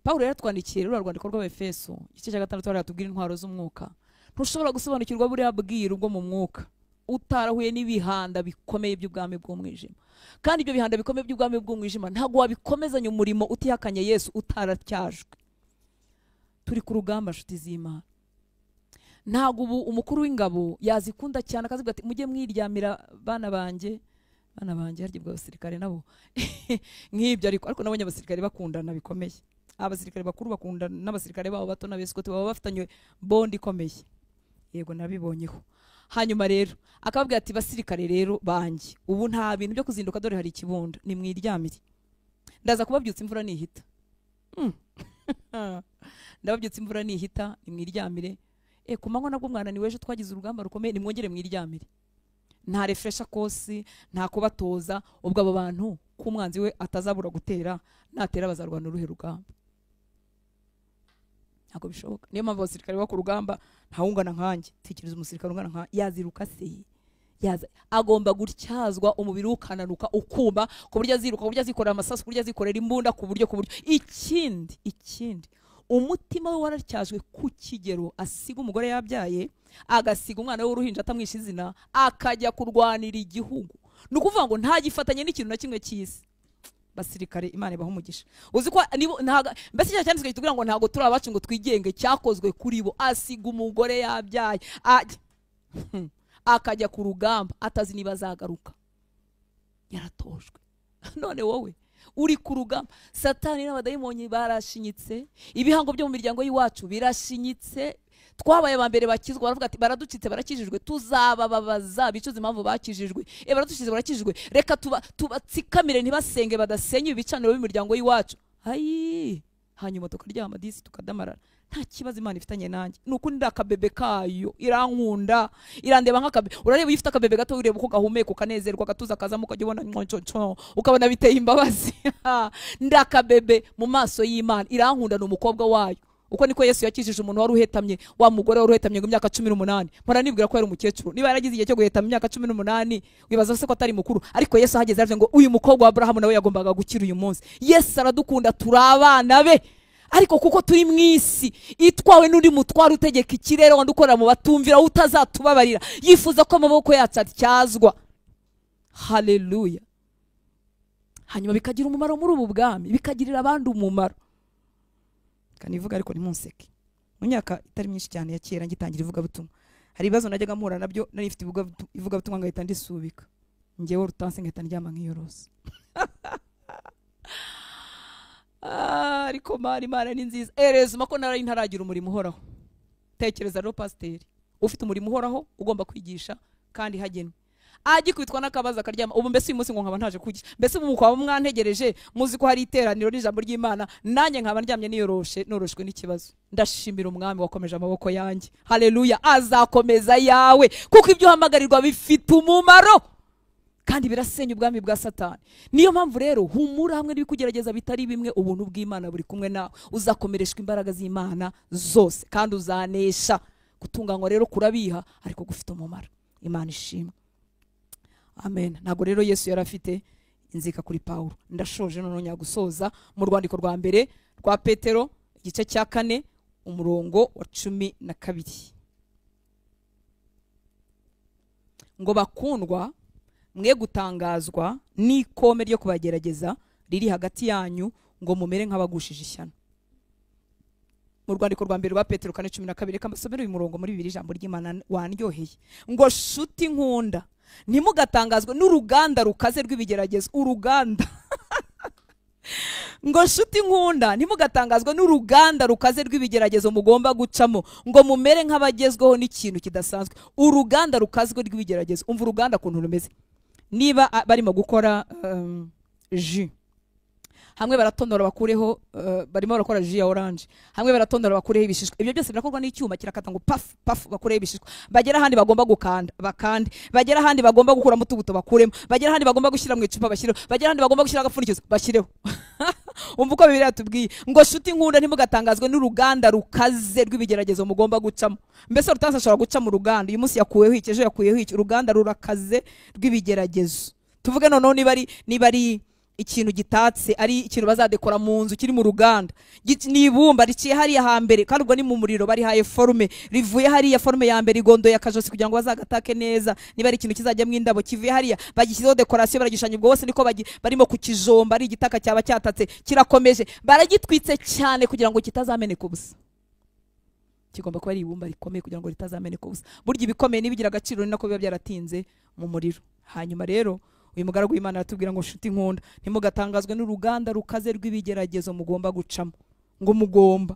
Pawulo yaratwandikiye ruriya rwandiko rw'Abefeso igice cya 6, aratubwira intwaro z'umwuka. Ntushobora gusobanukirwa buriya bwiru bwo mu mwuka utarahuye n'ibihanda bikomeye by'ubwami bw'umwijima. Kandi ibyo bihanda bikomeye by'ubwami bw'umwijima ntabwo wabikomezanya umurimo utihakanye Yesu, utaratyajwe. Turi ku rugamba, nshuti z'Imana. Ntabwo ubu umukuru w'ingabo yazikunda cyane akazivuga ati mujye mwiryamira bana banjye, bana banjye, harya ubwo abasirikare nabo nk'ibyo, ariko nabonye abasirikare bakundana bikomeye. Abasirikare bakuru bakundana n'abasirikare babo bato n'abesikoti, baba bafitanye bondi ikomeye. Yego nabibonyeho. Hanyuma rero akababwira ati basirikare rero banjye, ubu nta bintu byo kuzinduka, dore hari ikibunda, nimwiryamire, ndaza kubabyutsa imvura nihita. Ndababyutsa imvura nihita, nimwiryamire. Ku manywa nabwo mwananiwe, ejo twagize urugamba rukomeye, nimwongere mwiryamire. Nta refresher course, nta kubatoza. Ubwo abo bantu ko umwanzi we atazabura gutera, natera bazarwana uruhe rugamba? Ntabwo bishoboka. Niyo mpamvu abasirikare bo ku rugamba ntawungana nkanjye. Tekereza umusirikare ungana nka yaziruka se, yaza agomba gutyazwa umubiri ukananuka ukuma, ku buryo aziruka, ku buryo azikorera amasasu, ku buryo azikorera imbunda, ku buryo ikindi umutima we waratyajwe ku kigero asiga umugore yabyaye, agasiga umwana we w'uruhinja atamwishe izina, akajya kurwanira igihugu. Ni ukuvuga ngo ntagifatanye n'ikintu na kimwe cy'isi. Basirikare Imana ibaha umugisha. Uzi ko mbese cya cyanditswe kitubwira ngo ntago turi abacu ngo twigenge, cyakozwe kuri bo. Asiga umugore yabyaye akajya ku rugamba atazi niba azagaruka, yaratojwe. None wowe uri ku rugamba, Satani n'abadayimoni barashinyitse, ibihango byo mu miryango y'iwacu birashinyitse. Twabaye aba mbere bakizwa, baravuga ati baraducitse barakijijwe, tuzabababaza bicuza impamvu bakijijwe. Baraducitse barakijijwe, reka tubatsikamire ntibasenge, badasenye ibicaniro b'imiryango y'iwacu. Ayi, hanyuma tukaryama disi tukadamarara. Nta kibazo Imana ifitanye nanjye, nuko ndi akabebe kayo, irankunda, irandeba nk'akabebe. Urareba iyo ufite akabebe gato, ureba uko gahumeka ukanezerwa, gatuza kazamo, ukajya ubona nconconco, ukabona biteye imbabazi. Ndi akabebe mu maso y'Imana, irankunda, ni umukobwa wayo. Uko niko Yesu yakijije umuntu wari uhetamye, wa mugore wari uhetamye ngo imyaka 18. Mpora nibwira ko yari umukecuru. Niba yaragize igihe cyo guhetama imyaka 18, wibaza se ko atari mukuru. Ariko Yesu ahageze aravuga ngo uyu mukobwa wa Abrahamu nawe yagombaga gukira uyu munsi. Yesu aradukunda, turi abana be. Ariko kuko turi mu isi itwawe n'undi mutwaro utegeka ikirere, wandi ukorera mu batumvira, utazatubabarira, yifuza ko amaboko yacu atyazwa. Haleluya. Hanyuma bikagira umumaro muri ubu bwami, bikagirira abandi umumaro. Kanivuga ariko ntimunseke. Mu myaka itari myinshi cyane ya kera ngitangira ivugabutumwa, hari ibibazo najyaga mpura nabyo, nari mfite ivugabutumwa ngahita ndisubika, njyewe rutanse ngahita ndyama nkiyorosa. Ariko mari Imana ni nziza. Erezuma ko nari ntaragira umurimo uhoraho. Tekereza rero pasiteri ufite umurimo uhoraho ugomba kwigisha kandi hagenwe, agikubitwa n'akabaza akaryama. Ubu mbese uyu munsi ngo nkaba ntaje kwigisha, mbese ubu mukaba mwantegereje muzi ko hari iteraniro n'ijambo ry'Imana, nanjye nkaba ndyamye niyoroshe, noroshwe n'ikibazo. Ndashimira umwami wakomeje amaboko yanjye. Haleluya. Azakomeza yawe, kuko ibyo uhamagarirwa bifite umumaro kandi birasenya ubwami bwa Satani. Niyo mpamvu rero humura hamwe n'ibikugerageza bitari bimwe, ubuntu bw'Imana buri kumwe nawe. Uzakomereshwa imbaraga z'Imana zose kandi uzanesha. Gutunganywa rero kurabiha, ariko gufite umumaro. Imana ishimwe. Amen. Ntabwo rero Yesu yari afite inzika kuri Pawulo. Ndashoje none nyagusoza mu rwandiko rwa mbere rwa Petero igice cya 4 umurongo wa 12. Ngo bakundwa, mwe gutangazwa n'ikome ryo kubagerageza riri hagati yanyu, ngo mumere nk'abagushije ishyano. Mu rwandiko rwa mbere rwa Petero 4:12, reka mbasomere uyu murongo muri bibiri, ijambo ry'Imana wandyoheye. Ngo shuti nkunda, ntimugatangazwe n'uruganda rukaze rw'ibigeragezo. Uruganda ngo shuti nkunda, ntimugatangazwe n'uruganda rukaze rw'ibigeragezo mugomba gucamo, ngo mumere nk'abagezweho n'ikintu kidasanzwe. Uruganda rukazwe rw'ibigeragezo. Umva uruganda kuntu rumeze. Niba barimo gukora jus, hamwe baratonora bakureho, barimo barakora jus ya orange, hamwe baratonora bakureho ibishishwa. Ibyo byose birakorwa n'icyuma kirakata ngo paf paf, bakureho ibishishwa. Bagera ahandi bagomba gukanda bakande, bagera ahandi bagomba gukuramo utubuto bakuremo, bagera ahandi bagomba gushyira mu icupa bashyireho, bagera ahandi bagomba gushyira agapfundikizo bashyireho. Umva uko Bibiliya yatubwiye ngo shuti nkunda, ntimugatangazwe n'uruganda rukaze rw'ibigeragezo mugomba gucamo. Mbese Hortense ashobora guca mu ruganda, uyu munsi yakuweho iki, ejo yakuyeho iki, uruganda rurakaze rw'ibigeragezo. Tuvuge noneho niba ari ikintu gitatse, ari ikintu bazadekora mu nzu kiri mu ruganda, ni ibumba riciye hariya hambere, kandi ubwo ni mu muriro barihaye forume, rivuye hariya forume ya mbere igondoye akajosi kugira ngo bazagatake neza. Niba ari ikintu kizajyamo indabo kivuye hariya, bagishyizeho dekorasiyo, baragishushanya, ubwo bose niko barimo kukijomba, ari igitaka cyaba cyatatse kirakomeje, baragitwitse cyane kugira ngo kitazameneka ubusa. Kigomba kuba ari ibumba rikomeye kugira ngo ritazameneka ubusa. Burya ibikomeye nibigira agaciro ni nako biba byaratinze mu muriro. Hanyuma rero uyu mugaragu w'Imana aratubwira ngo shuti nkunda, ntimugatangazwe n'uruganda rukaze rw'ibigeragezo mugomba gucamo. Ngo mugomba,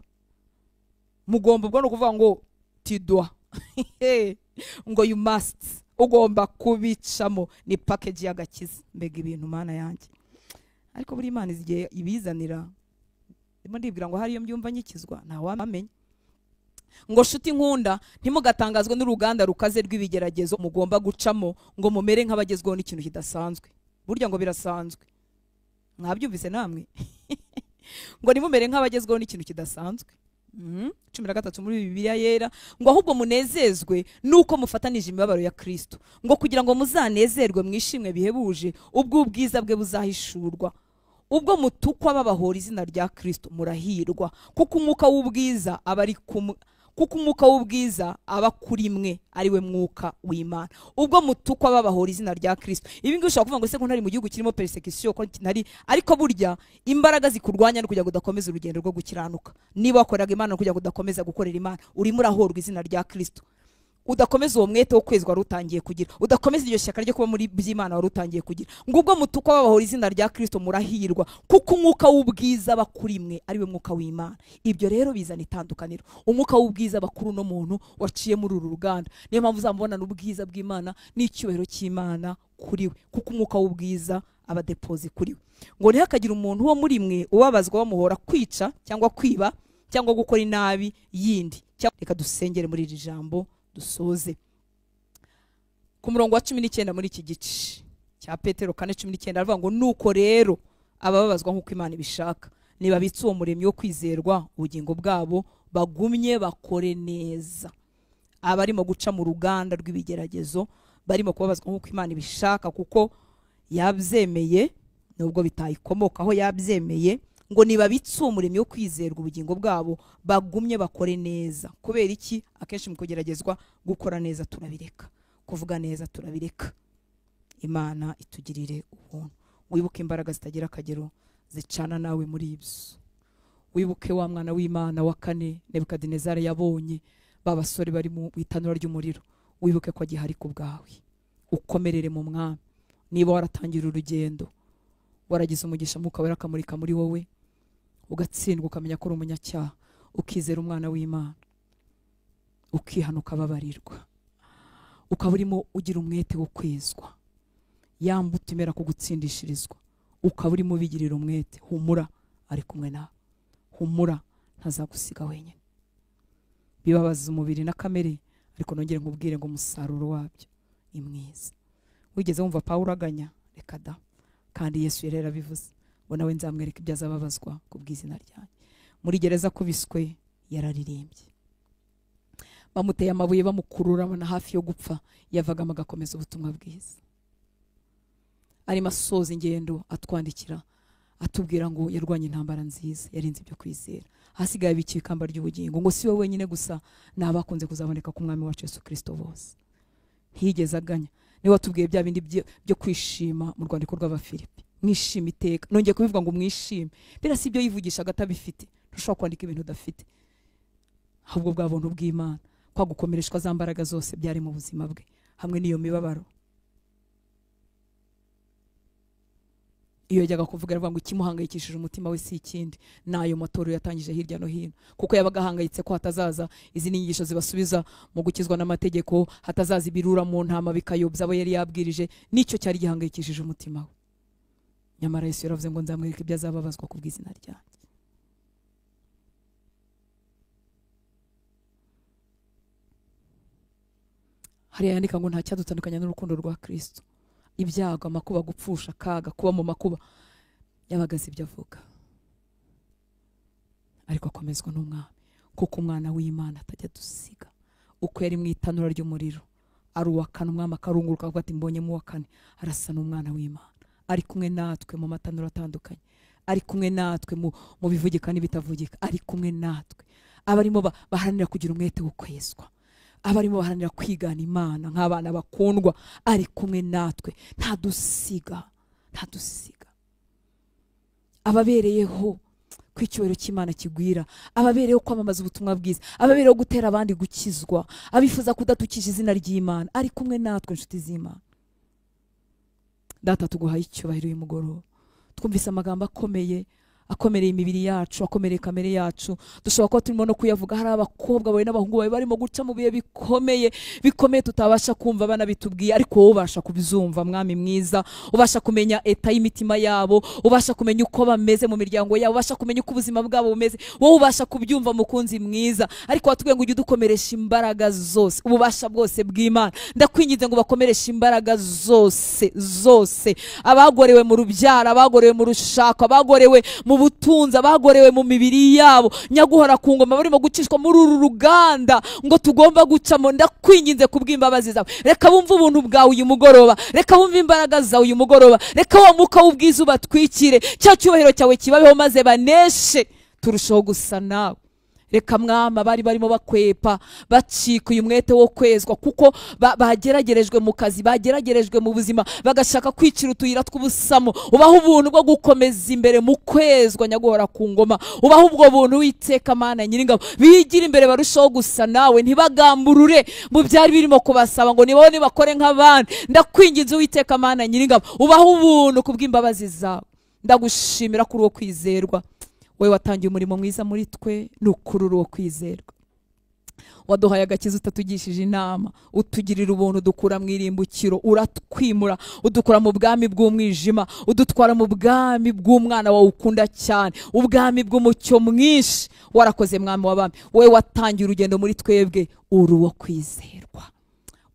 ubwo ni ukuvuga ngo tidwa ngo you must, ugomba kubicamo, ni package y'agakiza. Mbega ibintu Mana yanjye. Ariko buri Imana izigiye ibizanira, ndimo ndibwira ngo hariyo mbyumva nyikizwa, nta wamenya. Ngo shuti nkunda, ntimugatangazwe n'uruganda rukaze rw'ibigeragezo mugomba gucamo, ngo mumere nk'abagezweho n'ikintu kidasanzwe. Burya ngo birasanzwe, mwabyumvise namwe. Ngo nimumere nk'abagezweho n'ikintu kidasanzwe. 13 muri Bibiliya yera, ngo ahubwo munezezwe nuko mufatanije imibabaro ya Kristo, ngo kugira ngo muzanezerwe mwishimwe bihebuje ubwo ubwiza bwe buzahishurwa. Ubwo mutukwa babahora izina rya Kristo murahirwa, kuko umwuka w'ubwiza aba ari kumwe, kuko umwuka w'ubwiza aba kuri mwe, ari we mwuka w'Imana. Ubwo mutukwa babahora izina rya Kristo. Ibi ngibi ushobora kuvuga ngo se ko ntari mu gihugu kirimo persecution, ko ntari, ariko burya imbaraga zikurwanya no kugira ngo udakomeza urugendo rwo gukiranuka. Niba wakoraga Imana no kugira ngo udakomeza gukorera Imana, urimo urahorwa izina rya Kristo. Udakomeza uwo mwete wo kwezwa wari utangiye kugira, udakomeza iryo shyaka ryo kuba muri by'Imana wari utangiye kugira. Ngo ubwo mutukwa babahora izina rya Kristo murahirwa, kuko umwuka w'ubwiza bakuri mwe, ari we mwuka w'Imana. Ibyo rero bizana itandukaniro. Umwuka w'ubwiza bakuru no muntu waciye muri uru ruganda. Niyo mpamvu uzamubona n'ubwiza bw'Imana n'icyubahiro cy'Imana kuri we, kuko umwuka w'ubwiza aba depoze kuri we. Ngo ntihakagire umuntu wo muri mwe ubabazwa bamuhora kwica cyangwa kwiba cyangwa gukora inabi yindi. Reka dusengere muri iri jambo dusoze. Ku murongo wa 19 muri iki gice cya Petero 4:19 aravuga ngo nuko rero abababazwa nk'uko Imana ibishaka, nibabitse uwo muremyi wo kwizerwa ubugingo bwabo, bagumye bakore neza. Abarimo guca mu ruganda rw'ibigeragezo barimo kubabazwa nk'uko Imana ibishaka, kuko yabyemeye nubwo bitayikomokaho, yabyemeye. Ngo nibabitse uwo muremyi wo kwizerwa ubugingo bwabo, bagumye bakore neza. Kubera iki? Akenshi mu kugeragezwa gukora neza turabireka, kuvuga neza turabireka. Imana itugirire ubuntu. Wibuke imbaraga zitagira akagero zicana nawe muri ibyo. Wibuke wa mwana w'Imana wa kane Nebukadinezari yabonye ba basore bari mu itanura ry'umuriro. Wibuke ko agihari ku bwawe. Ukomerere mu Mwami. Niba waratangira urugendo, waragize umugisha Mwuka Wera akamurika muri wowe, ugatsindwa ukamenya ko uri umunyacyaha, ukizera umwana w'Imana, ukihanuka babarirwa, ukaba urimo ugira umwete wo kwezwa, ya mbuto imera kugutsindishirizwa, ukaba urimo ubigirira umwete. Humura, ari kumwe nawe. Humura, ntazagusiga wenyine. Bibabaza umubiri na kamere, ariko nongere nkubwire ngo umusaruro wabyo ni mwiza. Wigeze wumva Pawulo aganya? Reka da. Kandi Yesu yari yarabivuze ngo nawe nzamwereka ibyo azababazwa ku bw'izina ryanjye. Muri gereza kubiswe yararirimbye, bamuteye amabuye bamukurura abona hafi yo gupfa, yavagamo agakomeza ubutumwa bwiza. Arimo asoza ingendo atwandikira atubwira ngo yarwanye intambara nziza, yarinze ibyo kwizera, hasigaye abikiye ikamba ry'ubugingo. Ngo si we wenyine gusa, n'abakunze kuzaboneka ku Mwami wacu Yesu Kristo bose. Ntiyigeze aganya. Niwe watubwiye bya bindi byo kwishima mu rwandiko rw'Abafilipi, mwishime iteka. Nongeye kubivuga ngo mwishime. Bira si ibyo yivugishaga atabifite. Ntushobora kwandika ibintu udafite. Ahubwo bwa buntu bw'Imana, kwa gukomereshwa za mbaraga zose byari mu buzima bwe, hamwe n'iyo mibabaro. Iyo yajyaga kuvuga aravuga ngo ikimuhangayikishije umutima we si ikindi, nayo matorero yatangije hirya no hino, kuko yabaga ahangayitse ko hatazaza izi nyigisho zibasubiza mu gukizwa n'amategeko, hatazaza ibirura mu ntama bikayobya abo yari yabwirije. Nicyo cyari gihangayikishije umutima we. Nyamara Yesu yaravuze ngo nzamwereka ibyo azababazwa ku bw'izina ryanjye. Hariya yandika ngo nta cyadutandukanya n'urukundo rwa Kristo. Ibyago, amakuba, gupfusha, akaga, kuba mu makuba, yabaga azi ibyo avuga, ariko akomezwa n'umwami, kuko umwana w'Imana atajya dusiga. Uko yari mu itanura ry'umuriro ari uwa kane, umwami akarunguruka avuga ati mbonyemo uwa kane, arasa n'umwana w'Imana, ari kumwe natwe mu matanura atandukanye, ari kumwe natwe mu bivugika n'ibitavugika, ari kumwe natwe. Abarimo baharanira kugira umwete wo kwezwa, abarimo baharanira kwigana Imana nk'abana bakundwa, ari kumwe natwe, ntadusiga, ntadusiga. Ababereyeho ko icyubahiro cy'Imana kigwira, ababereyeho kwamamaza ubutumwa bwiza, ababereyeho gutera abandi gukizwa, abifuza kudatukisha izina ry'Imana, ari kumwe natwe, inshuti z'Imana. Data, tuguhaye icyubahiro uyu mugoroba. Twumvise amagambo akomeye, akomereye imibiri yacu, akomereye kamere yacu. Dushobora kuba turimo no kuyavuga, hari abakobwa bawe n'abahungu bawe barimo guca mu bihe bikomeye bikomeye tutabasha kumva banabitubwiye, ariko wowe ubasha kubyumva mwami mwiza, ubasha kumenya eta y'imitima yabo, ubasha kumenya uko bameze mu miryango yabo, ubasha kumenya uko ubuzima bwabo bumeze, wowe ubasha kubyumva mukunzi mwiza. Ariko watubwiye ngo ujye udukomeresha imbaraga zose, ububasha bwose bw'Imana. Ndakwinginze ngo bakomereshe imbaraga zose zose, abagorewe mu rubyaro, abagorewe mu rushako, abagorewe mu butunzi, abagorewe mu mibiri yabo, nyaguhora ku ngoma, barimo gucishwa muri uru ruganda ngo tugomba gucamo. Ndakwinginze kubw'imbabazi zawe, reka bumve ubuntu bwawe uyu mugoroba, reka bumve imbaraga zawe uyu mugoroba, reka wa mwuka w'ubwiza ubatwikire, cya cyubahiro cyawe kibabeho, maze baneshe turushaho gusa nawe. Reka mwama bari barimo bakwepa, bacika uyu mwete wo kwezwa, kuko bageragerejwe mu kazi, bageragerejwe mu buzima, bagashaka kwicira utuyira tw'ubusamo. Ubaho ubuntu bwo gukomeza imbere mu kwezwa nyaguhora ku ngoma, ubaho ubwo buntu Uwiteka Mana Nyiringabo, bigira imbere barushaho gusa nawe, ntibagamburure mu byari birimo kubasaba ngo nibone bakore nk'abandi. Ndakwinginze Uwiteka Mana Nyiringabo, ubaho ubuntu kubw'imbabazi zawe. Ndagushimira kuri uwo kwizerwa, wowe watangiye umurimo mwiza muri twe, ni ukuri uwo kwizerwa. Waduhaye agakiza utatugishije inama, utugirira ubuntu, dukura mu irimbukiro, uratwimura, udukura mu bwami bw'umwijima, udutwara mu bwami bw'umwana wawe ukunda cyane, ubwami bw'umucyo mwinshi. Warakoze mwami w'abami, wowe watangiye urugendo muri twebwe, uri uwo kwizerwa,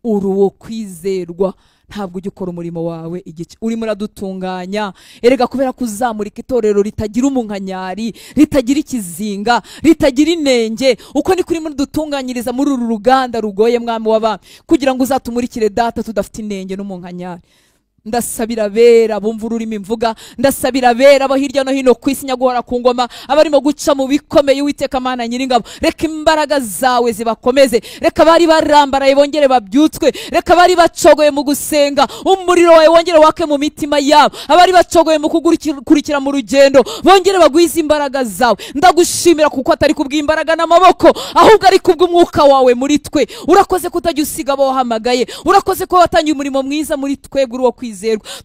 uri uwo kwizerwa. Ntabwo ujya ukora umurimo wawe igice, urimo uradutunganya. Erega kubera kuzamurika itorero ritagira umunkanyari, ritagira ikizinga, ritagira inenge, uko ni kurimo dutunganyiriza muri uru ruganda rugoye mwami w'abami, kugira ngo uzatumurikire data tudafite inenge n'umunkanyari. Ndasabira abera bumva ururimi mvuga, ndasabira abera abo hirya no hino ku isi nyaguhora ku ngoma, abarimo guca mu bikomeye Uwiteka Mana Nyiringabo, reka imbaraga zawe zibakomeze, reka bari barambaraye bongere babyutswe, reka bari bacogoye mu gusenga umuriro wawe wongere wake mu mitima yabo, abari bacogoye mu kugukurikira mu rugendo bongere bagwize imbaraga zawe. Ndagushimira kuko atari kubw'imbaraga n'amaboko, ahubwo ari kubw'umwuka wawe muri twe. Urakoze kutajya usiga abo wahamagaye, urakoze ko watangiye umurimo mwiza muri twebwe, uri uwo kwizerwa.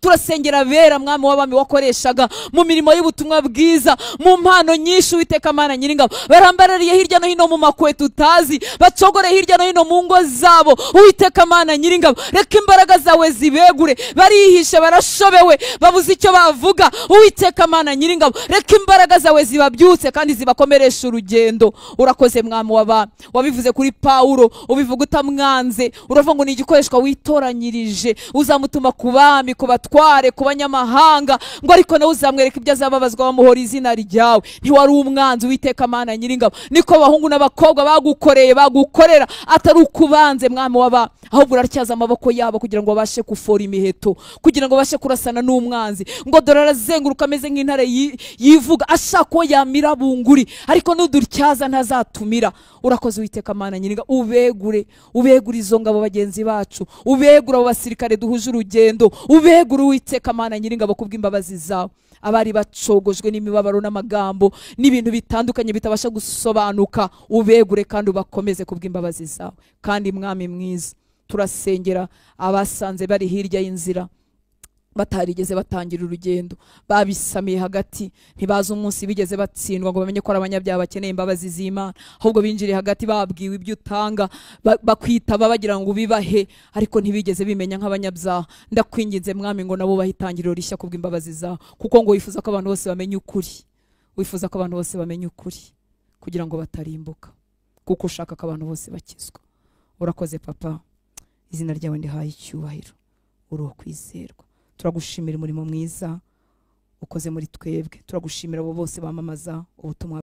Turasengera abera mwami w'abami wakoreshaga mu mirimo y'ubutumwa bwiza, mu mpano nyinshi Uwiteka Mana Nyiringabo, barambarariye hirya no hino mu makwe tutazi, bacogore hirya no hino mu ngo zabo. Uwiteka Mana Nyiringabo, reka imbaraga zawe zibegure, barihishe, barashobewe, babuze icyo bavuga. Uwiteka Mana Nyiringabo, reka imbaraga zawe zibabyutse kandi zibakomeresha urugendo. Urakoze mwami w'abami, wabivuze kuri Pawulo, ubivuga utamwanze, uravuga ngo ni igikoreshwa witoranyirije, uzamutuma ku bami, ku batware, ku banyamahanga, ngo ariko nawe uzamwereka ibyo azababazwa bamuhora izina ryawe. Ntiwari umwanzi Uwiteka Mana Nyiringabo, niko abahungu n'abakobwa bagukoreye bagukorera, atari ukubanze mwami w'abami, ahubwo uratyaza amaboko yabo kugira ngo babashe gufora imiheto, kugira ngo babashe kurasana n'umwanzi. Ngo dore arazenguruka ameze nk'intare yivuga, ashaka uwo yamira bunguri, ariko nudutyaza ntazatumira. Urakoze Uwiteka Mana Nyiringabo, ubegure, ubegure izo ngabo bagenzi bacu, ubegure abo basirikare duhuje urugendo, ubegure Uwiteka Mana Nyiringabo kubw'imbabazi zawe. Abari bacogojwe n'imibabaro n'amagambo n'ibintu bitandukanye bitabasha gusobanuka, ubegure kandi ubakomeze kubw'imbabazi zawe. Kandi mwami mwiza, turasengera abasanze bari hirya y'inzira, Batarigeze batangira urugendo, babisamiye hagati, ntibazi umunsi bigeze batsindwa ngo bamenye ko ari abanyabyaha bakeneye imbabazi z'Imana, ahubwo binjiriye hagati babwiwe ibyo utanga, bakwitaba bagira ngo ubibahe, ariko ntibigeze bimenya nk'abanyabyaha. Ndakwinginze Mwami ngo nabo bahe itangiriro rishya kubw'imbabazi zawe, kuko ngo wifuza ko abantu bose bamenya ukuri, wifuza ko abantu bose bamenya ukuri kugira ngo batarimbuka, kuko ushaka ko abantu bose bakizwa. Urakoze Papa, izina ryawe ndihaye icyubahiro, uri uwo kwizerwa. Turagushimira umurimo mwiza ukoze muri twebwe, turagushimira abo bose bamamaza ubutumwa.